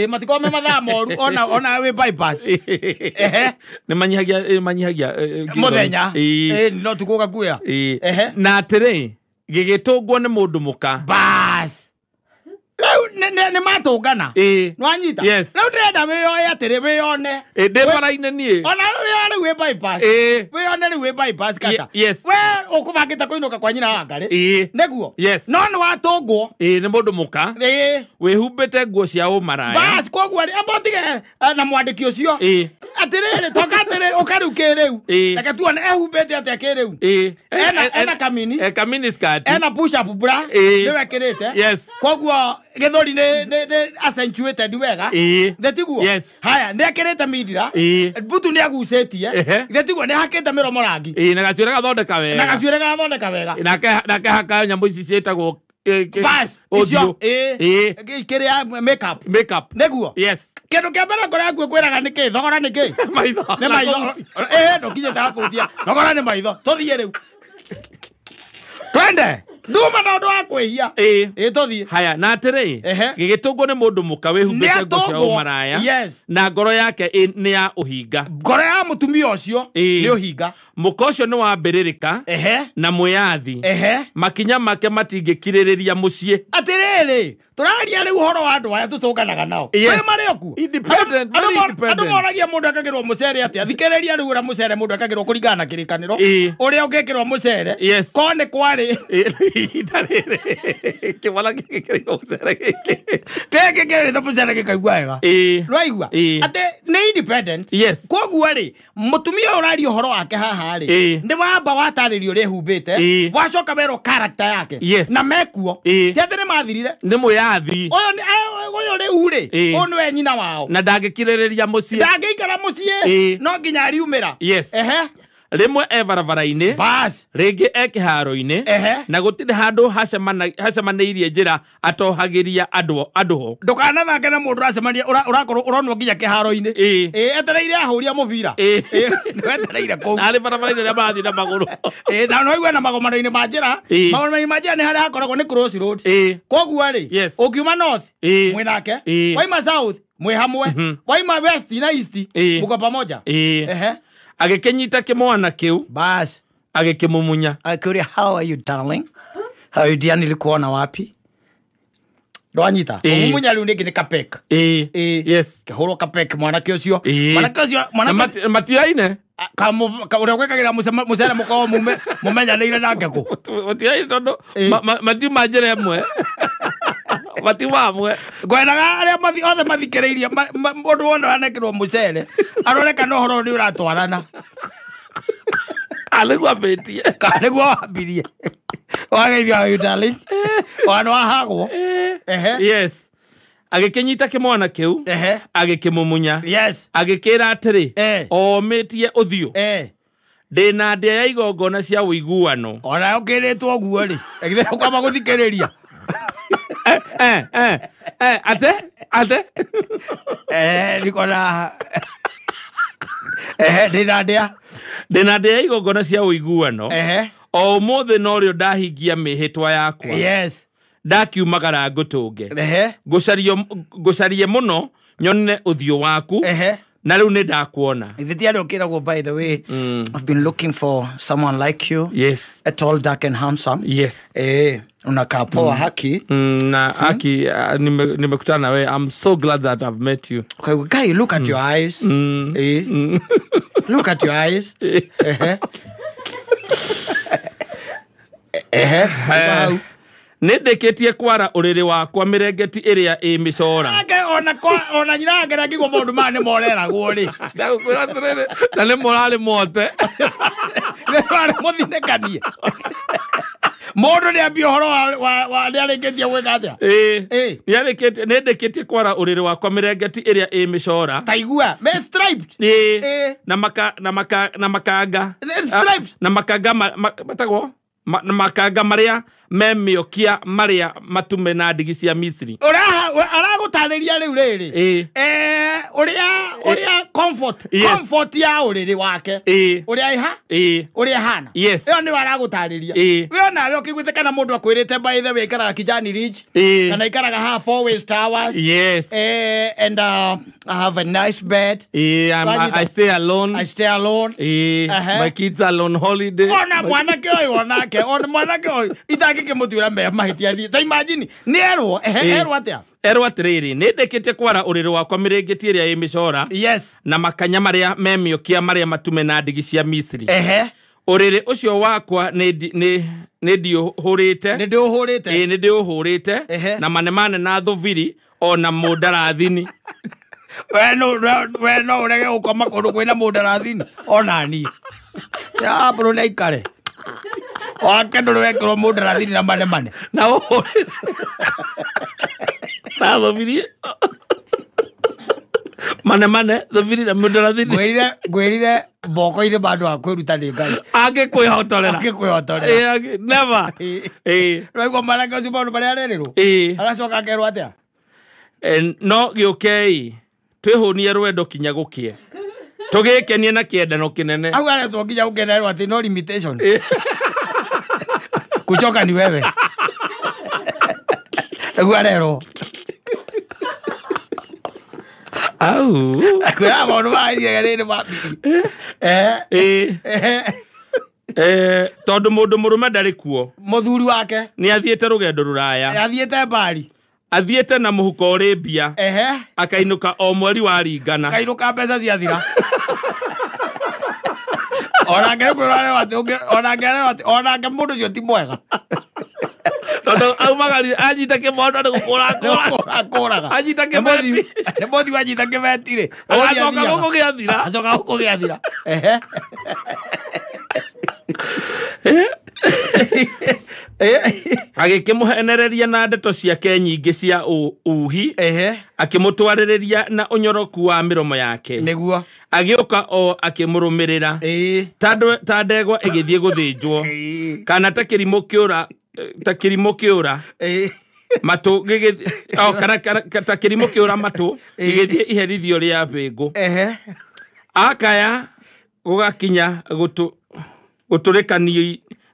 matikoragwo me mathaa moru ona wĩ bypass nĩ manyihagia mũthenya no tukũ ũgakuĩa na atĩrĩ gĩgĩtũngwo nĩ mũndũ mũka bas rĩu nĩ matũngana nĩwanyita rĩu ndĩrenda wĩyoe atĩrĩ wĩyone ndĩ bara-inĩ niĩ ona wĩyone rĩu wĩ bypass wĩyone rĩu wĩ bypass kata we ũkũbangĩte kũinũka kwa nyina wa Ngarĩ nĩguo no nĩ watũngwo nĩ mũndũ mũka wĩhumbĩte nguo cia ũmaraya bas koguo rĩ amba ũtige na mwandĩki ũcio atĩrĩrĩ toka atĩrĩ ũka rĩu kĩrĩu reke tuone ehumbĩte atĩa kĩrĩu ena kamini kamini skirt ena push up bra nĩwe ekĩrĩte koguo gĩthũri nĩ accentuated wega gĩtiguo haya nĩ ekĩrĩte mindira mbutu nĩ agucĩtie gĩtiguo nĩ hakĩte mĩromo rangi na gacuĩrĩ gathondeka wega na gacuĩrĩ gathondeka wega nake haka nyamũ ici ciĩtagwo bas icio kĩrĩa makeup nĩguo kĩndũ kĩa mbere ngoro yaku ĩkwĩraga nĩ kĩ thogora nĩ kĩ maitho nĩ maitho ndũkinyĩte hakũhutia thogora nĩ maitho tũthiĩ rĩu twende nduma na ũndũ wa kwĩhia tũthiĩ haya na atĩrĩ gĩgĩtũngwo nĩ mũndũ mũka wĩhumbĩte nguo cia ũmaraya na ngoro yake nĩ ya ũhinga ngoro ya mũtumia ũcio nĩ ũhinga mũka ũcio nĩ wa mbĩrĩrĩka na mwĩyathi makinya make matingĩkirĩrĩria mũciĩ atĩrĩrĩ tũraria rĩu ũhoro wa andũ aya tũcũnganaga nao marĩ marĩ okuo andũ moragia mũndũ ekagĩrwo mũcere atĩa thikĩrĩria rĩu ũrĩa mũcere mũndũ ekagĩrwo kũringana na kĩrĩkanĩro ũrĩa ũngĩkĩrwo mũcere ko nĩ kwarĩ kĩmwana gĩkĩrĩirwo mũcere gĩkĩ gĩkĩ kĩrĩte mũcere gĩkaigua wega nĩwaigua atĩ nĩ independent koguo rĩ mũtumia ũyũ ũraria ũhoro wake haha rĩ nĩ wamba watarĩrio ũrĩa ehumbĩte wacoka werwo character yake na mekuo ti atĩ nĩ mathirire nĩ mwĩyathi ũyũ rĩu rĩ ũyũ nĩwe nyina wao na ndangĩkirĩrĩria mũciĩ ndangĩikara mũciĩ no nginya ariumĩra rĩmwe e barabara-inĩ rĩngĩ e kĩharo-inĩ na gũtirĩ handũ hacemanĩirie njĩra atohagĩria andũ ho ndũkanathake na mũndũ ũracemania ũrakorwo ũronwo nginya kĩharo-inĩ etereire ahũria mũbira etereire kũu arĩ barabara-inĩ rĩa marathiĩ na magũrũ na no na magomano-inĩ ma njĩra magomano-inĩ ma njĩra nĩ harĩa hakoragwo nĩ cross road koguo rĩ ũngiuma north mwĩ nake waima south mwĩ hamwe waima west na east mũko pamoja agĩkĩnyita kĩmwana kĩu bas agĩkĩmumunya akĩũria how are you darling how are you dear nilikuona wapi ndwanyita ũmumunya rĩu rĩngĩ nĩ kapek yes kĩhũrwo kapek mwanake ũcio mwanake ũcio matiaine ũrĩa gwĩkagĩra mũcere mũkorwo mũmenyanĩire nake kũ matiaine tondũ matiuma njĩra ĩmwe matiuma hamwe ngwendaga arĩa othe mathikĩrĩirie mũndũ wothe ũranekĩrwo mũcere arore kana ũhoro nĩ ũratwarana kana nĩguo ambĩtie kana nĩguo wambirie wageithio how you darling ona wahagwo yes agĩkĩnyita kĩmwana kĩu agĩkĩmumunya agĩkĩra atĩrĩ omĩtie ũthiũ ndĩna ndĩa ya igongona cia ũiguano ona ũkĩrĩtwo ũguo rĩ kwamba gũthikĩrĩria ate ate niko na ndĩna ndĩa ndĩna ndĩa ya igongona cia ũiguano o ũmũthĩ norĩo ndahingia mĩhĩtwa yakwa ndakiumagara ngũtũnge ngũcarie mũno nyone ũthiũ waku na rĩu nĩ ndakuona Ithe ti arĩa ũkĩragwo by the way I've been looking for someone like you yes a tall dark and handsome yes unakaa poa haki na haki nimekutana na wewe I'm so glad that I've met you okay, guy look at your eyes look at your eyes Nĩ ndĩkĩtie kwara ũrĩrĩ wakwa mĩrengeti ĩrĩa ĩ mĩcora ona nyina yake ndangĩigua maũndũ maya nĩ moreragwo rĩ ndagũkwĩra atĩrĩrĩ na nĩ mũrarĩ mote nĩ mũrarĩ mũthinĩkanie Mũndũ nĩ ambia ũhoro wa nĩ arĩkĩtie gwĩka atĩa? Ĩĩ. Nĩ arĩkĩtie, nĩ ndĩkĩtie kwara ũrĩrĩ wakwa mĩrengeti ĩrĩa ĩ mĩcora. Ta igua, me striped. Ĩĩ. Na maka na maka na makanga. Striped. Na makanga matagwo na makanga marĩa me mĩokia marĩa matume na ndigi cia Misiri. Aragũtarĩria rĩu rĩrĩ. Ũrĩa comfort, Yes. Comfort ya ũrĩrĩ wake. Ũrĩa ĩha? Ũrĩa ĩhana. Yes. Ĩyo nĩyo aragũtarĩria. We onawe ũkĩiguĩte kana mũndũ akwĩrĩte by the way ikaraga Kijani Ridge. Kana ikaraga haha Four Ways Towers. Yes. And I have a nice bed. I stay alone. I stay alone. My kids are on holiday. Ona mwanake ũyũ onake, ona mwanake ũyũ itangĩkĩmũtuĩra mahĩtia niĩ. Ta imagine, nĩ erwo, erwo atĩa? Erwo atĩrĩrĩ, nĩ ndĩkĩtie kwara ũrĩrĩ wakwa mĩrĩngĩti ĩrĩa ĩ mĩcora. Yes. Na makanya marĩa me mĩokia marĩa matume na ndigi cia Misiri. Ũrĩrĩ ũcio wakwa nĩ ndiũhũrĩte. Nĩ ndĩũhũrĩte. Ĩĩ, nĩ ndĩũhũrĩte. Na manemane na thubiri ona mũndarathini. We no ũrege gũkoma kũndũ kwĩna mũndarathini ona niĩ. Ndĩrambũrwo nĩ aikare. Wake ndũrĩ wekĩrwo mũndarathini na manemane. Na ũhũrĩte. Na thubiri. Manemane, thubiri na mũndarathini. Ngwĩrire mboko-inĩ bandũ ha kwĩruta nĩ Ngai. Angĩkwĩhotorera. Angĩkwĩhotorera. Never. Ũraigua mwanake ũcio maũndũ marĩa arerĩrwo? Agacoka akerwo atĩa? No gĩũkei twĩhũnie rwendo kinya gũkĩe. Tũgĩkenie na kĩendano kĩnene. Hau aretwo nginya gũkenerwo atĩ no limitation. Kuchoka ni wewe. Nĩguo arerwo. Au. Kwĩra maũndũ ma iria rĩrĩ ma mbiri. Tondũ mũndũ mũrũme ndarĩ kuo. Mũthuri wake. Nĩ athiĩte rũgendo rũraya. Nĩ athiĩte mbari. Athiĩte na mũhuko ũrĩ mbia. Akainũka o mweri waringana. Akainũka mbeca ciathira. Onake kwĩrwo atĩ onake atĩ onake mũndũ ũcio ti mwega. Tondũ aumagari anyita kĩmondo nĩ gũkũra kũraga. Anyita kĩbeti. Nĩ mũthi wanyita kĩbeti rĩ. Agacoka gũkũ gĩathira. Acoka gũkũ gĩathira. Agĩkĩmũhenereria na ndeto ciake nyingĩ cia uhi. Akĩmũtwarĩrĩria na ũnyoroku wa mĩromo yake. Nĩguo. Agĩũka o akĩmũrũmĩrĩra. Ta ndegwa ĩgĩthiĩ gũthĩnjwo. Kana ta kĩrimũ kĩũra. Matũ kana ta kĩrimũ kĩũra matũ gĩgĩthiĩ iherithio rĩa bĩngũ. Akaya gũgakinya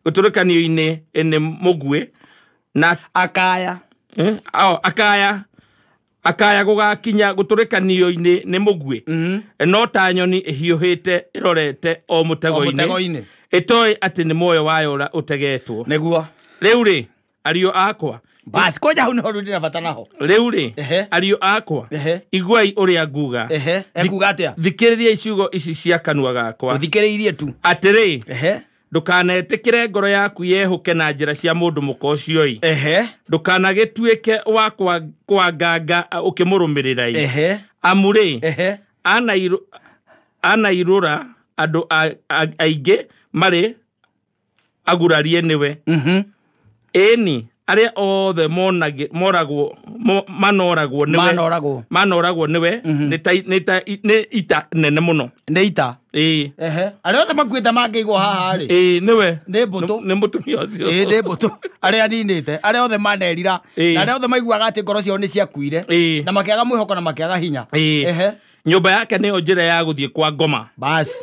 gũtũrĩkanio-inĩ nĩ mũguĩ na akaya. Akaya gũgakinya gũtũrĩkanio-inĩ nĩ mũguĩ. No ta nyoni ĩhiũhĩte ĩrorete o mũtego-inĩ. Ĩtoĩ atĩ nĩ muoyo wayo ũtegetwo. Nĩguo. Rĩu rĩ, ariũ akwa. Basi koja hau nĩho ndĩna bata naho. Rĩu rĩ, ariũ akwa, iguai ũrĩa nguga. Ekuga atĩa? Thikĩrĩriai ciugo ici cia kanua gakwa. Tũthikĩrĩirie tu. Atĩrĩ, ndũkanetĩkĩre ngoro yaku yehũke na njĩra cia mũndũ mũka ũcio ĩ. Ndũkanagĩtuĩke wa kwanganga ũkĩmũrũmĩrĩra ĩ. Amu rĩ, anairũra andũ aingĩ marĩ agurarie nĩwe. Ĩni, arĩa othe manoragwo nĩwe. Manoragwo nĩwe nĩ ita nene mũno. Nĩ ita. Ĩĩ. Arĩa othe makuĩte mangĩigwo haha rĩ. Ĩĩ, nĩwe. Nĩ mbũtũ. Nĩ mũtumia ũcio. Ĩĩ, nĩ mbũtũ. Arĩa aninĩte, arĩa othe manerira, na arĩa othe maiguaga atĩ ngoro ciao nĩ ciakuire. Na makĩaga mwĩhoko na makĩaga hinya. Ĩĩ. Nyũmba yake nĩyo njĩra ya gũthiĩ kwa ngoma. Basi.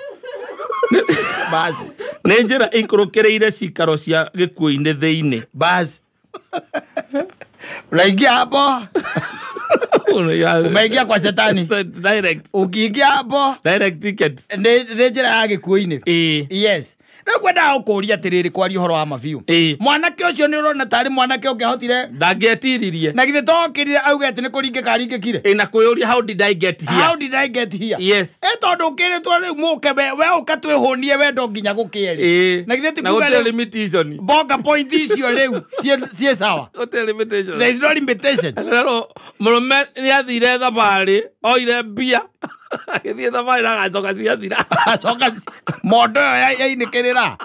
Basi. Nĩ njĩra ĩikũrũkĩrĩire cikaro cia gĩkuũ-inĩ thĩinĩ. Basi. Unaingia hapo. Umeingia kwa shetani. Direct. Ukiingia hapo direct ticket. Nĩ njĩra ya gĩkuũ-inĩ. Yes. Rĩu ngwendaga gũkũria atĩrĩrĩ kwaria ũhoro wa mabiũ. Mwanake ũcio nĩ ũrona tarĩ mwanake ũngĩahotire. Ndangĩetiririe. Na githĩ to okĩrire auge atĩ nĩ kũringĩka aringĩkire. Na kwĩyũria how did I get here? How did I get here? Yes. Tondũ ũkĩrĩtwo rĩu mũke we ũka twĩhũnie wendo nginya gũkĩe rĩ. Na githĩ ti kuga rĩu limitation. Bonga point icio rĩu ciĩ sawa. Gũtirĩ limitation. There is no limitation. Mũrũme nĩ athire thabarĩ, oire mbia. Agĩthiĩ thabarĩ na agacoka ciathira. Acoka mondo ĩyo yainĩkĩrĩra.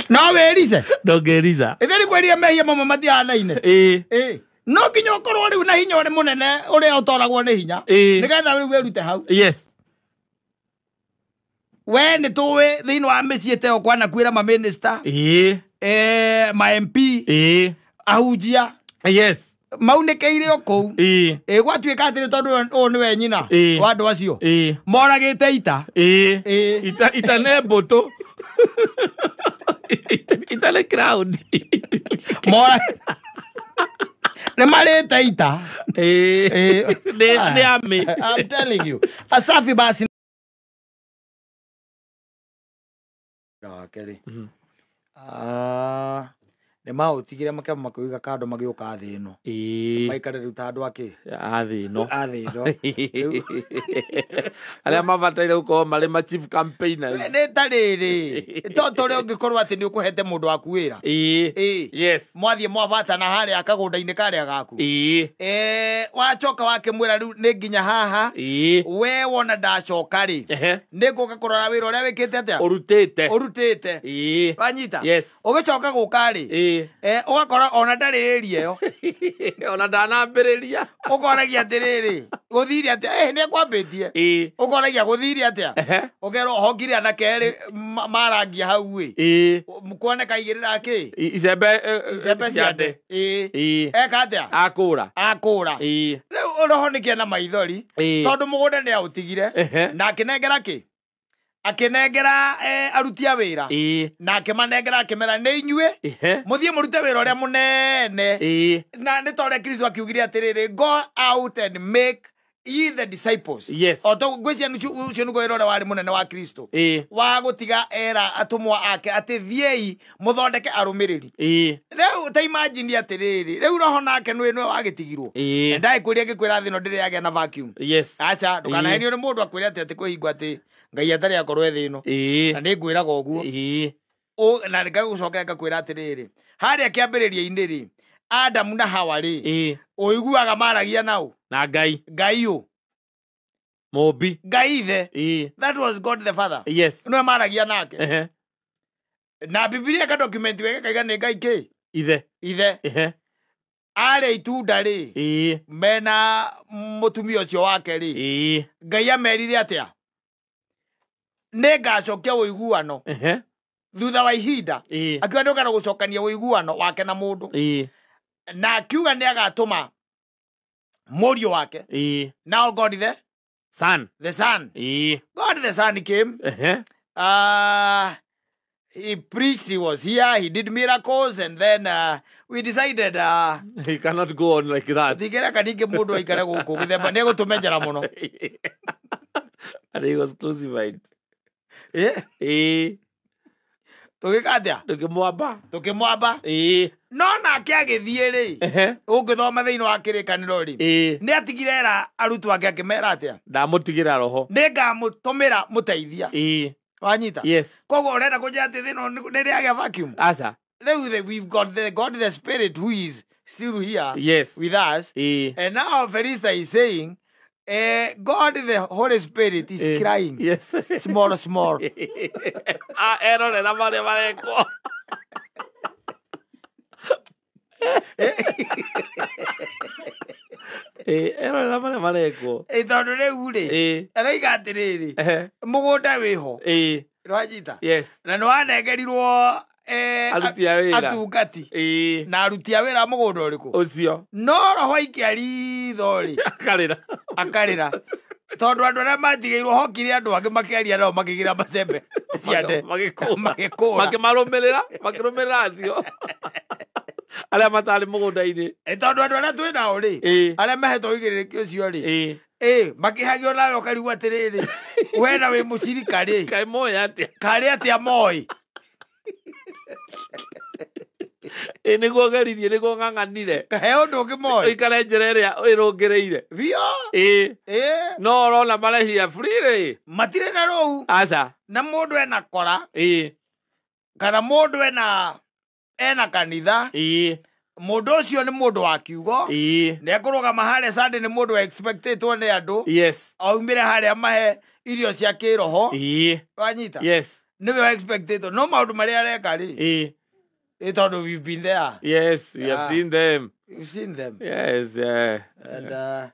No wĩrice. Ndũngĩrica. Itheri kwĩria mehia mamwe matihanaine. Ĩĩ. No nginya ũkorwo rĩu na hinya ũrĩ mũnene ũrĩa ũtoragwo nĩ hinya. Nĩgetha rĩu wĩrute hau. Yes. We nĩ tũĩ thĩinĩ wa mĩciĩ ta ĩyo kwanakuĩra ma minister. Ĩĩ. Ma MP. Ĩĩ. Ahunjia. Yes. Maunĩkĩire o kũu. Ĩĩ. Gwatuĩka atĩrĩ tondũ ũyũ nĩwe nyina wa andũ acio. Ĩĩ. Moragĩte ita. Ĩĩ. Ĩĩ. Ita nĩ mbũtũ. Ita nĩ crowd. Mora nĩ marĩte ita. Ĩĩ. Nĩ army. I'm telling you. Asafi basi. Wake rĩ. Nĩ maũtigire makĩamba makĩũiga kando magĩũka thĩ ĩno. Ĩĩ. Maikare rĩu ta andũ akĩ? A thĩ ĩno. A thĩ ĩno. Arĩa mabataire gũkorwo marĩ ma chief campaigners. Nĩ ta rĩrĩ. To ũrĩa ũngĩkorwo atĩ nĩ ũkũhete mũndũ waku wĩra. Ĩĩ. Ĩĩ. Yes. Mwathiĩ mwabatana harĩa kagũnda-inĩ karĩa gaku. Ĩĩ. Wacoka wakĩmwĩra rĩu nĩ nginya haha. Ĩĩ. We wona ndacoka rĩ. Nĩ ngũka kũrora wĩra ũrĩa wĩkĩte atĩa? Ũrutĩte. Ũrutĩte. Ĩĩ. Wanyita? Yes. Ũgĩcoka gũka rĩ. Ĩĩ. Ũgakora ona ndarĩ area ĩyo. Ona ndanambĩrĩria. Ũkoragia atĩrĩrĩ, gũthire atĩa? Nĩ ekwambĩtie. Ĩĩ. Ũkoragia gũthire atĩa? Ũkerwo hongire anake erĩ marangia hau ĩ. Ĩĩ. Kuoneka igĩrĩra kĩ? Icembe Icembe ciande. Ĩĩ. Ĩĩ. Eka atĩa? Akũra. Akũra. Ĩĩ. Rĩu ũrohonikia na maithori. Ĩĩ. Tondũ mũgũnda nĩ aũtigire. Na akĩnengera kĩ? Akĩnengera aruti a wĩra. Ĩĩ. Na akĩmanengera akĩmera nĩ inyuĩ. Mũthiĩ mũrute wĩra ũrĩa mũnene. Ĩĩ. Na nĩ ta ũrĩa Kristo akiugire atĩrĩrĩ, go out and make ye the disciples. Yes. O to ngwĩciria ũcio nĩguo wĩra ũrĩa warĩ mũnene wa Kristo. Ĩĩ. Wa gũtiga era atũmwo ake atĩ thiĩi mũthondeke arũmĩrĩri. Ĩĩ. Rĩu ta imagine atĩrĩrĩ, rĩu roho nake nĩwe wagĩtigirwo. Ĩĩ. Ndaĩkwĩria ngĩkwĩra thĩ ĩno ndĩrĩ yagĩa na vacuum. Yes. Aca, ndũkanahenio nĩ mũndũ akwĩre atĩ atĩ kwĩhingwo atĩ Ngai atarĩ akorwo e thĩ ĩno. Ĩĩ. Na nĩ ngwĩraga ũguo. Ĩĩ. Na ngagũcokera ngakwĩra atĩrĩrĩ, harĩa kĩambĩrĩria-inĩ rĩ, Adamu na Hawa rĩ, Ĩĩ. ũiguaga maragia nao? Na Ngai. Ngai ũ? Mũmbi. Ngai ithe. Ĩĩ. That was God the Father. Yes. Nĩwe maragia nake. Na Bibilia ka document wega kaiga nĩ Ngai kĩ? Ithe. Ithe. Arĩa itunda rĩ, Ĩĩ. mena mũtumia ũcio wake rĩ, Ĩĩ. Ngai amerire atĩa? Nĩ ngacokia ũiguano. Thutha wa ihinda. Ĩĩ. Akiuga nĩ ũkana gũcokania ũiguano wake na mũndũ. Ĩĩ. Na akiuga nĩ agatũma mũriũ wake. Ĩĩ. Now God the Son. The Son. Ĩĩ. God the Son came. He preached, he was here, he did miracles, and then we decided he cannot go on like that. Tigera kaningĩ mũndũ aikare gũkũ gĩthemba nĩ egũtũmenjera mũno. And he was crucified. Ĩĩ. Tũgĩka atĩa? Tũkĩmwamba. Tũkĩmwamba. Ĩĩ. No nake agĩthiĩ rĩ, ũngĩthoma thĩinĩ wa kĩrĩkanĩro rĩ, Ĩĩ. nĩ atigire era arutwo ake akĩmera atĩa? Ndamũtigĩra roho. Nĩ ngamũtũmĩra mũteithia. Ĩĩ. Wanyita? Yes. Koguo ũrenda kũnjĩra atĩ thĩ ĩno nĩ ĩrĩ yagĩa vacuum? Aca. Rĩu we've got the God the Spirit who is still here yes. with us. Ĩĩ. And now Felista is saying, God the Holy Spirit is crying. Yes. Small, small. Erorera marĩa marekwo. Erorera marĩa marekwo. Tondũ rĩu rĩ, araiga atĩrĩrĩ, mũgũnda wĩho. Ĩĩ. Nĩwanyita? Yes. Na nĩwanengerirwo aruti a wĩra. Atungati. Ĩĩ. Na aruti a wĩra mũgũnda ũrĩkũ? Ũcio. No roho aikia ritho rĩ. Akarĩra. Akarĩra. Tondũ andũ arĩa matigĩirwo hokire andũ angĩ makĩaria nao makĩgĩra macembe ciande. Magĩkũra. Magĩkũra. Makĩmarũmĩrĩra, makĩrũmĩrĩra acio. Arĩa matarĩ mũgũnda-inĩ. Tondũ andũ arĩa twĩ nao rĩ, arĩa mahetwo ũigĩrĩrĩki ũcio rĩ, Ĩĩ. Makĩhagio nawe ũkarigwo atĩrĩrĩ, we na wĩ mũcirika rĩ. Kaĩ moĩ atĩa? Karĩ atĩa moĩ? Ĩĩ nĩguo ngeririe, nĩguo ng'ang'anire. He ũndũ ũngĩ moĩ? Ũikare njĩra ĩrĩa ĩrũngĩrĩire. Biũ. Ĩĩ. Ĩĩ. No ũrona marehia free rĩ. Matirĩ na rũu. Aca. Na mũndũ ena kora. Ĩĩ. Kana mũndũ ena kanitha. Ĩĩ. Mũndũ ũcio nĩ mũndũ wa kiugo. Ĩĩ. Nĩ ekũrũgama harĩa Sunday nĩ mũndũ expectĩtwo nĩ andũ. Yes. Aumĩre harĩa mahe irio cia kĩroho. Ĩĩ. Wanyita? Yes. Nĩwe expected no maũndũ marĩa areka rĩ. Ĩ tondũ we've been there. Yes, we have seen them. We've seen them. Yes, yeah. And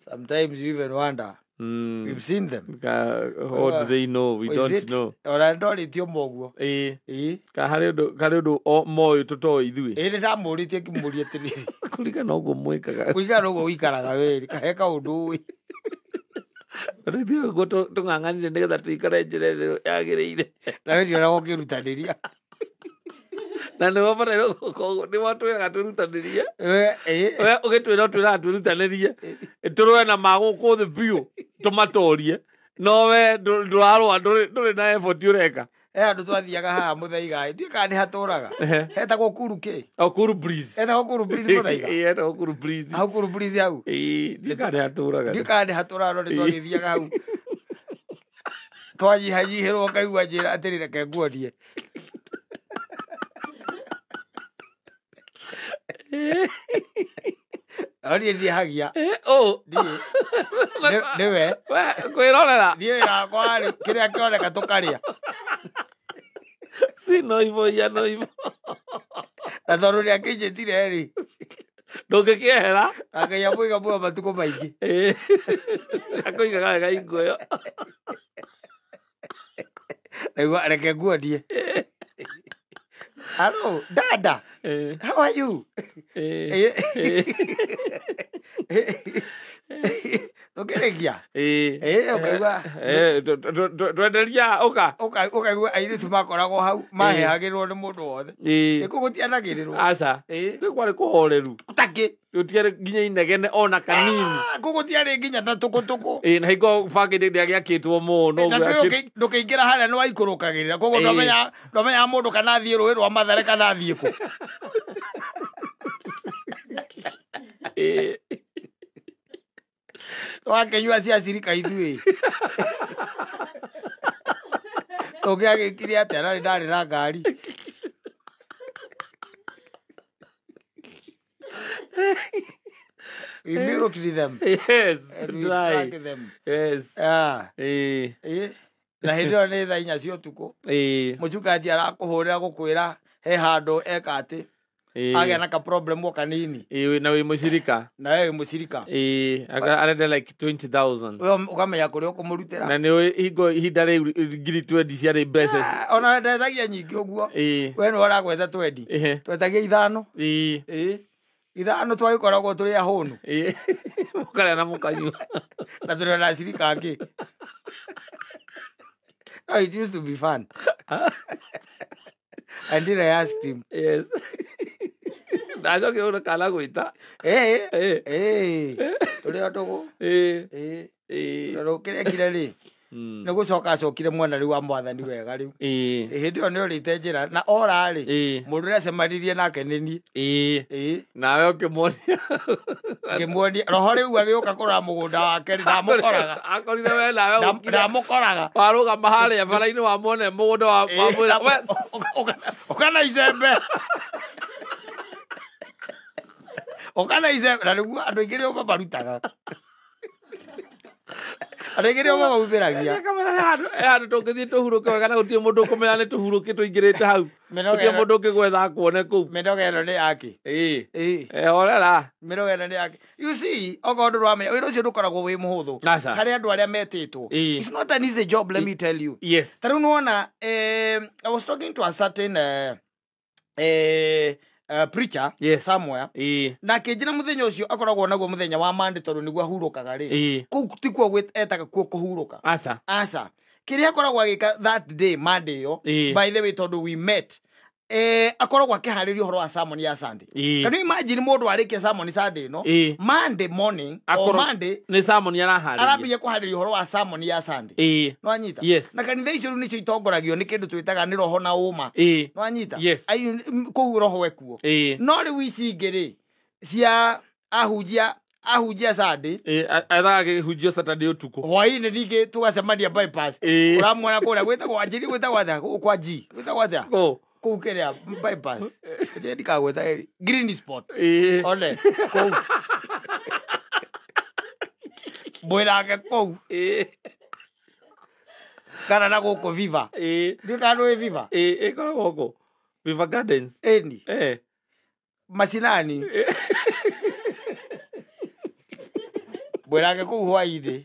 sometimes you even wonder. We've seen them. What do they know? We don't know. Ona ndorĩtio moguo. Ĩ. Ka harĩ ũndũ moĩ tũtoĩ ithuĩ. Ĩ nĩ ndamũrĩtie ngĩmũria atĩrĩrĩ. Kũringana ũguo mwĩkaga. Kũringana na ũguo ũikaraga wĩrĩ, kahe kaũndũ ũĩ. Rĩu ũguo tũng'ang'anire nĩgetha tũikare njĩra ĩrĩa yagĩrĩire. Na we ndionaga ũkĩrutanĩria. Na nĩwe bataire nĩwe twĩraga twĩrutanĩrie. We ũgĩtwĩra twĩraga twĩrutanĩrie. Tũrũe na ma gũkũ thĩ biũ tũmatorie. No we ndũrarũa ndũrĩ na effort ũreka. He handũ twathiaga haha Mũthaiga, ndiũĩ kana nĩ hatũraga. Hetagwo Kuru kĩ? O Kuru Breeze. Hetagwo Kuru Breeze Mũthaiga? Ĩ, hetagwo Kuru Breeze. Hau Kuru Breeze hau? Ĩ, ndiũĩ kana nĩ hatũraga. Ndiũĩ kana nĩ hatũraga no nĩ twagĩthiaga hau. Twanyihanyihĩrwo ngaigua njĩra atĩrĩ reke nguonie. No niĩ ndihagia. Ndiĩ. Nĩwe. We, kwĩrorera. Niĩ wĩra wakwa rĩ, kĩrĩa kĩoneka tũkarĩa. Si no ivo ya no ivo. Na tondũ nĩakĩnjĩtire rĩ. Ndũngĩkĩehera. Na Ngai amũiga muoyo matukũ maingĩ. Akũigaga wega hingo ĩyo. Naigua reke nguonie. Hello, dada. How are you? Tũkĩrĩkia. Ũkaigua. Twenderia ũka. Ũkaigua airĩtu makoragwo hau mahehagĩrwo nĩ mũndũ wothe. Kũu gũtianagĩrĩrwo. Aca. Rĩu kwarĩ kũhoreru. Takĩ. Gũtiarĩ nginya inegene ona kanini. Kũu gũtiarĩ nginya na tũkũtũkũ. Na hingo bangĩ ndĩagĩakĩtwo mũno. Ndũkĩingĩra harĩa nĩ waikũrũkagĩrĩra. Koguo ndwamenyaga mũndũ kana athiĩ rũĩ rwa Mathare kana athiĩ kũ. Twakĩnyua cia cirika ithuĩ. Tũngĩagĩkire atĩa na ndarĩ na ngari. We milked them. Yes, and we dry. drank them. Yes. Na hĩndĩ ĩyo nĩ thaa inya cia ũtukũ. Mũchungaji arakũhũrĩra gũkwĩra he handũ eka atĩ. Agĩa na ka problem o kanini. Na wĩ mũcirika. Na we wĩ mũcirika. Arenda like 20,000. We ũkamenya kũrĩa ũkũmũrutĩra. Na nĩ hingo ihinda rĩu ngiri 20 ciarĩ mbeca. Ona ndethagia nyingĩ ũguo. We nĩwe ũragwetha 20. Twetagia ithano. Ithano twagĩkoragwo tũrĩ ahũnu. Mũkarĩa na mũkanyua. Na tũrĩ na acirika angĩ. No, it used to be fun. Until I asked him. Yes. Ndacokire ũndũ kana gwĩta. Tũrĩ o tũgũ. Tondũ kĩrĩa ekire rĩ, nĩ gũcoka acokire mwena rĩu wa mwathani wega rĩu. Hĩndĩ ĩyo nĩ orĩte njĩra na ora rĩ, mũndũ ũrĩa acemanirie nake nĩ niĩ. Nawe ũkĩmuonia. Ngĩmuonia roho rĩu agĩũka kũrora mũgũnda wake rĩ, ndamũkoraga. Akorire we nawe ũkire. Ndamũkoraga. Warũgama harĩa bara-inĩ wamuona mũgũnda wa mwĩra, we Ũka na icembe. Ũka na icembe. Na nĩguo andũ aingĩ nĩo mamarutaga. Andũ aingĩ nĩo mamaumĩragia. He handũ tũngĩthiĩ tũhurũke wega na gũtirĩ mũndũ ũkũmenya nĩ tũhurũke tũingĩrĩte hau. Gũtirĩ mũndũ ũngĩgwetha akuone kũu. Mĩnoga ĩno nĩ yake. Horera. Mĩnoga ĩno nĩ yake. You see, okorwo ndũramenya, wĩra ũcio ndũkoragwo wĩ mũhũthũ. Harĩ andũ arĩa metĩtwo. It's not an easy job, let me tell you. Yes. Ta rĩu nĩwona, I was talking to a certain preacher somewhere. Na akĩnjĩra mũthenya ũcio akoragwo naguo mũthenya wa Monday tondũ nĩguo ahurũkaga rĩ. Kũu tikuo etaga kuo kũhurũka. Aca. Aca. Kĩrĩa akoragwo agĩka that day Monday ĩyo, by the way tondũ we met, akoragwo akĩharĩria ũhoro wa sermon ya Sunday. Can you imagine mũndũ arĩkia sermon Sunday ĩno, Monday morning or Monday nĩ sermon araharĩria. Arambia kũharĩria ũhoro wa sermon ya Sunday. Nĩwanyita? Yes. Na kanitha icio rĩu nĩcio itongoragio nĩ kĩndũ twĩtaga nĩ roho na ũma. Nĩwanyita? Yes. Kũu roho ekuo. No rĩu ici ingĩ rĩ, cia ahunjia Sunday. Ethaga kĩhunjio Saturday ũtukũ. Hwaĩ-inĩ ningĩ tũgacemania bypass. Ũramuona kũrĩa gwĩtagwo Anjiri, gwĩtagwo atĩa? Gũkũ kwa G. Gwĩtagwo atĩa? Kũ? Kũu kĩrĩa bypass. Njĩra ndikagweta ĩrĩ. Green spot. One, kũu. Mwĩrage kũu. Kana na gũkũ Viva. Ndiũĩ kana nĩũĩ Viva. Ĩkoragwo kũ? Viva Gardens. Ĩni. Macinani. Mwĩrage kũu hwainĩ.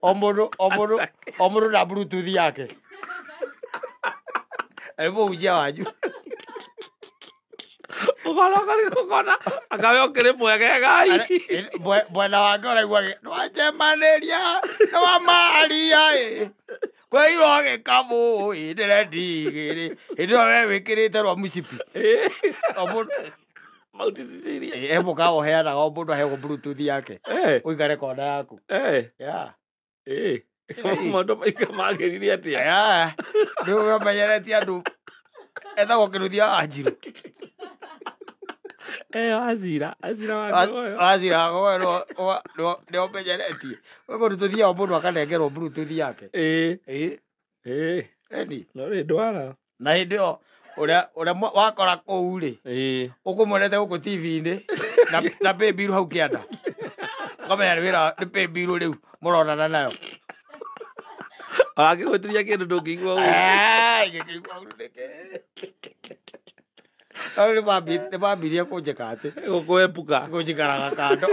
O mũndũ na bluetooth yake. Arĩ mũhunjia wanyu. Ũkona akawe ũkĩrĩ mwegegai. Mwena wake ũraigua nĩwanjemanĩria nĩ Maria ĩ. Kwĩirwo gĩkabũ ĩ ndĩrendigĩrĩ. Hĩndĩ ĩyo we wĩkĩrĩte rwa mũcibi. Mauti Cecilia. He mũkawa ũheanaga o mũndũ aheagwo bluetooth yake. Ũikare kona yaku. Yeah. Maũndũ maingĩ magĩrire atĩa? Yeah. Rĩu ũmenyeretie andũ ethagwo Kĩnuthia Wanjiru. Wazira Wagoyo. Wazira Wagoyo nĩ ũmenyeretie. Kũndũ tũthiaga mũndũ akanengerwo bluetooth yake. Ĩni. No rĩ ndwara. Na hĩndĩ ĩyo ũrĩa wakora kũu rĩ, ũkũmuonete gũkũ TV-inĩ na paybill hau kĩanda. Ũkamenya nĩ wĩra nĩ paybill rĩu mũronana nayo. Angĩgwĩtiria kĩndũ ndũngĩigua ũru. Ingĩkĩigua ũru nĩkĩ? No nĩ mambirie kũnjĩka atĩ. Gũkũepuka. Kũnjikaraga kando.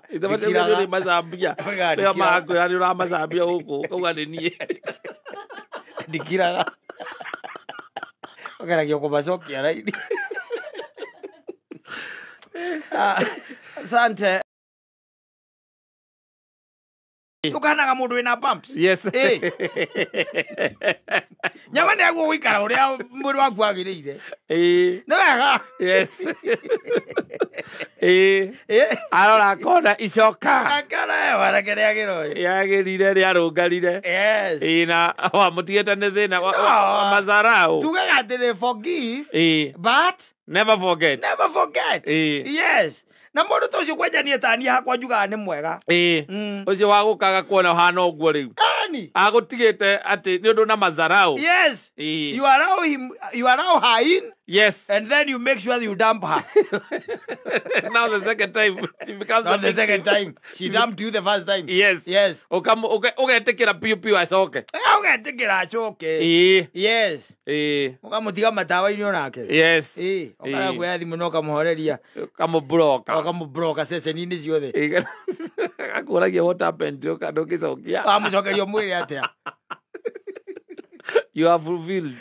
Nĩ macambia. Rĩrĩa marakwĩra nĩ ũramacambia gũkũ, ũkauga nĩ niĩ. Ndikiraga. Ũgeragia kũmacokia raini. Asante. Ũkahanaga mũndũ wĩna bumps. Yes. Nyama nĩ aguo gũikara ũrĩa mwĩrĩ waku wagĩrĩire. Nĩ wega. Yes. Arora akona icoka. Akona warake rĩagĩrwo. Yagĩrire rĩarũngarire. Yes. Na wamũtigĩte nĩ thĩna wa mazarau. Tugaga atĩrĩ forgive. But never forget. Never forget. Yes. Na mũndũ ta ũcio kwanja niĩ ta niĩ hakwa njugaga nĩ mwega. Ũcio wa gũkaga kuona ũhana ũguo rĩu. Ani. Agũtigĩte atĩ nĩ ũndũ na mazarau. Yes. You allow him, you allow her in. Yes. And then you make sure you dump her. Now the second time she becomes Not the second time. She dumped you the first time. Yes. Yes. Ũgetĩkĩra piũ piũ acoke. Ũgetĩkĩra acoke. Yes. Ũkamũtiga matawa-inĩ onake. Yes. Ũkarega kuoya thimũ na ũkamũhoreria. Ũkamũbloka. Ũkamũbloka ceceni-inĩ ciothe. Akũragia what happened ndũngĩcokia. Wamũcokeria ũmwĩre atĩa? You are fulfilled.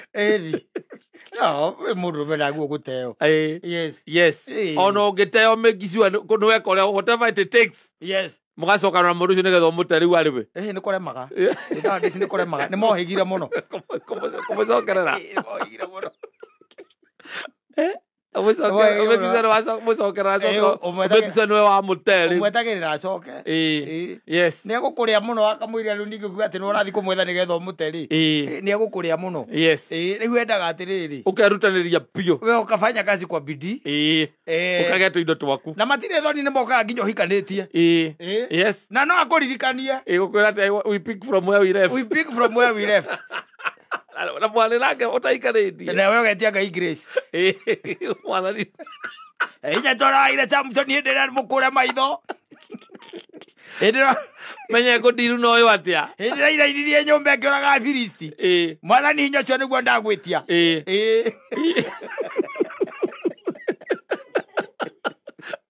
No, mũndũ naguo gũteo. Yes. Yes. Ona ũngĩteo make sure nĩweka ũrĩa whatever it takes. Yes. Mũgacoka na mũndũ ũcio nĩgetha ũmũte rĩu arĩ we. Nĩ kũremaga. Nowadays nĩ kũremaga. Nĩ mohĩgire mũno. Kũmũcokerera. Nĩ mohĩgire mũno. Ũmwetagĩrĩra acoke. Yes. Nĩ egũkũrĩa mũno akamwĩra rĩu ningĩ kuga atĩ nĩ ũrathiĩ kũmwetha nĩgetha ũmũte rĩ. Nĩ egũkũrĩa mũno. Yes. Rĩu endaga atĩrĩrĩ. Ũkerutanĩria biũ. We ũkafanya kazi kwa bidii. Ũkagĩa tũindo twaku. Na matirĩ thoni nĩ mokaga nginya ũhikanĩtie. Yes. Na no akũririkanie. Gũkwĩra atĩ we pick from where we left. We pick from where we left. Na mwarĩ nake ũtaikarĩtie. Na we ũgetia Ngai grace. Mwathani. Inya tũraire Samson hĩndĩ ĩrĩa mũkũre maitho. Hĩndĩ ĩrĩa menye ngũndiru na ũyũ atĩa. Hĩndĩ ĩrĩa irainirie nyũmba ĩkĩũraga Afilisti. Mwathani hinya ũcio nĩguo ndagwĩtia.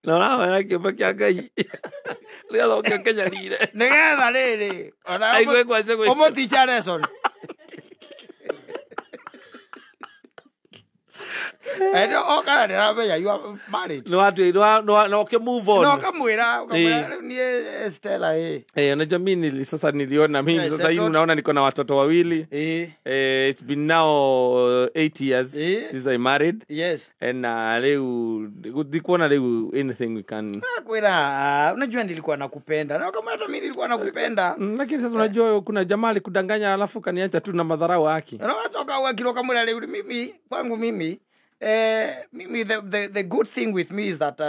Na ũramenya kĩũmbe kĩa Ngai. Nĩgetha ũke ũkĩnyarire. Nĩgetha rĩrĩ. Aigue ngwacĩ gwĩtia. Ũmũticha lesson. You are married. No, no, okay, move on. No, kamwira, kamwira ni Stella unajua mimi sasa niliona mimi sasa hivi unaona niko na watoto wawili. It's been now 8 years since I married. Yes. And leo ndikuona leo anything we can. Kwela, unajua nilikuwa nakupenda. Na kama hata mimi nilikuwa nakupenda. Lakini sasa unajua kuna jamaa alikudanganya alafu kaniacha tu na madharau yake. Na wasoka wakilo kamwira leo mimi kwangu mimi mimi the good thing with me is that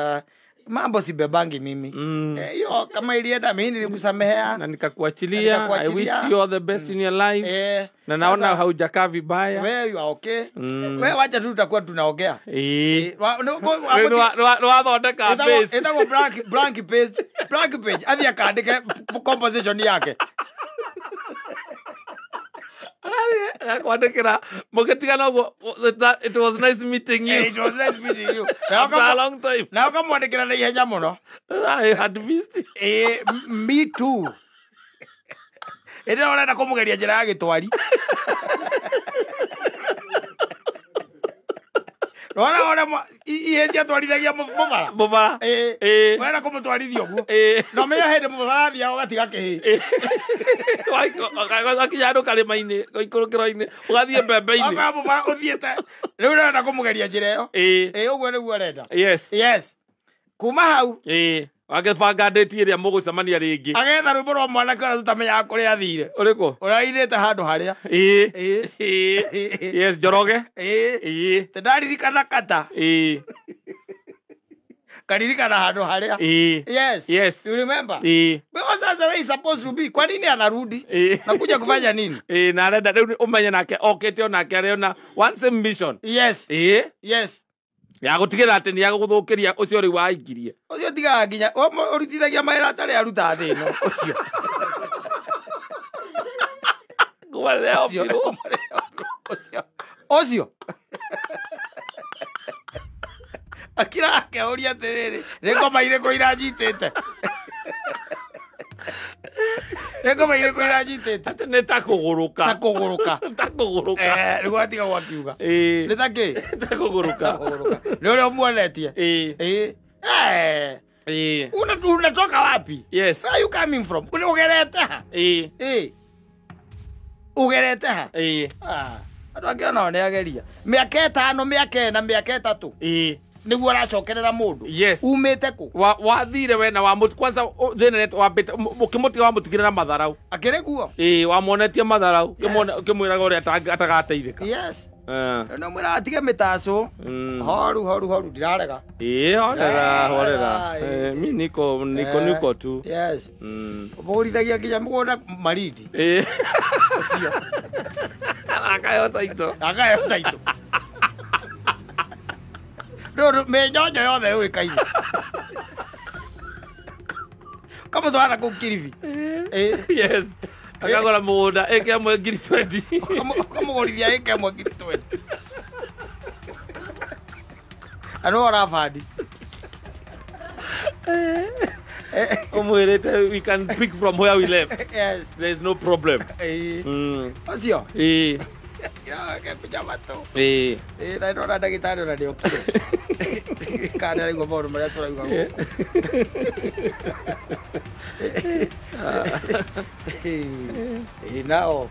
mambo sibebangi mimi. Hiyo kama ilienda mimi nilikusamehea na nikakuachilia. I wish you all the best in your life. Na naona haujakaa vibaya. Wewe you are okay. Wewe wacha tu tutakuwa tunaongea. Wathondeka page. Itakuwa blank page. Blank page. Athi akaandike composition yake. Agakwandĩkĩra mũgĩtigana ũguo, it was nice meeting you. It was nice meeting you. After a long time. Na ũkamwandĩkĩra na ihenya mũno. I had missed you. Me too. Ĩndĩ ũrenda kũmũgeria njĩra ya gĩtwari. Rora ora ihe ciatwarithagia mũbara. Mũbara. Ĩĩ. Ũrenda kũmũtwarithia ũguo. Ĩĩ. Na ũmenye hĩndĩ mũbara athiaga ũgatiga kĩhĩ. Wakinya handũ karĩma-inĩ, gũikũrũkĩro-inĩ, ũgathiĩ mbembe-inĩ. Ũgakora mũbara ũthiĩte. Rĩu ũrenda kũmũgeria njĩra ĩyo. Ĩĩ. Ĩĩ ũguo nĩguo arenda. Yes. Yes. Kuma hau. Ĩĩ. Agĩbanga date ĩrĩa mũgũcemania rĩngĩ. Agetha rwĩmbo rwa mwanake ũrĩa tũtamenyaga kũrĩa athire. Ũrĩkũ? Ũrĩa ainĩte handũ harĩa. Ĩĩ. Ĩĩ. Yes, Njoroge. Ĩĩ. Ĩĩ. Tĩndaririkana kata. Ĩĩ. Karirikana handũ harĩa. Ĩĩ. Yes. Yes. You remember? Ĩĩ. Because that's the way it's supposed to be. Kwa nini anarudi? Ĩĩ. Nakuja kufanya nini? Ĩĩ, na arenda rĩu ũmenye nake okĩte onake arĩ one same mission. Yes. Ĩĩ. Yes. Ya gũtigĩrĩra atĩ nĩ agũgũthũkĩria ũcio rĩu waingirie. Ũcio tigaga nginya ũrutithagia mawĩra atarĩ aruta thĩ ĩno ũcio. Ũcio. Akira akeuria atĩrĩrĩ, nĩ ngoma irĩkũ iranyitĩte? Nĩ ngoma irĩkũ iranyitĩte? Atĩ nĩ ta kũgũrũka. Ta kũgũrũka. Ta kũgũrũka. Rĩu atiga gwakiuga. Ĩĩ. Nĩ ta kĩ? Ta kũgũrũka. Nĩ ũrĩa ũmuonetie. Ĩĩ. Ĩĩ. Ĩĩ. Unatoka wapi? Yes. Where are you coming from? Ũgerete ha? Ĩĩ. Ĩĩ. Ũgerete ha? Ĩĩ. Andũ angĩ onao nĩ ageria. Mĩaka 5, mĩaka 4, mĩaka 3. Ĩĩ. Nĩguo aracokerera mũndũ. Yes. Umĩte kũ? Wathire we na kwanza thĩna wambĩte ũkĩmũtiga wamũtigire na matharau. Akĩrĩ kuo? Ĩĩ, wamuonetie matharau, ũkĩmwĩraga ũrĩa atagateithĩka. Yes. Rĩu nĩmwĩraga atige mĩtacũ. Horu horu horu ndirarega. Ĩĩ, horera horera. Mi niko niko niko tu. Yes. Ũmũgũrithagia nginya mũgũnda Malindi. Ĩĩ. Akaheo taito. Akaheo taito. Rĩu mĩnyonyo yothe yũĩkaine. Kamũtwara kũu Kilifi. Yes. Akagũra mũgũnda ĩka ĩmwe 20,000. Ũkamũgũrithia ĩka ĩmwe 20,000. Na nĩwe ũrabandi. Ũmwĩrĩte we can pick from where we left. Yes. There is no problem. Ũcio? Ĩĩ. Kĩraga matũ. Ĩĩ. Ĩĩ, na ndona ndagĩtarĩ ona nĩokire. Kana nĩaraigua maũndũ marĩa tũrauga gũkũ. Ĩĩ, nao.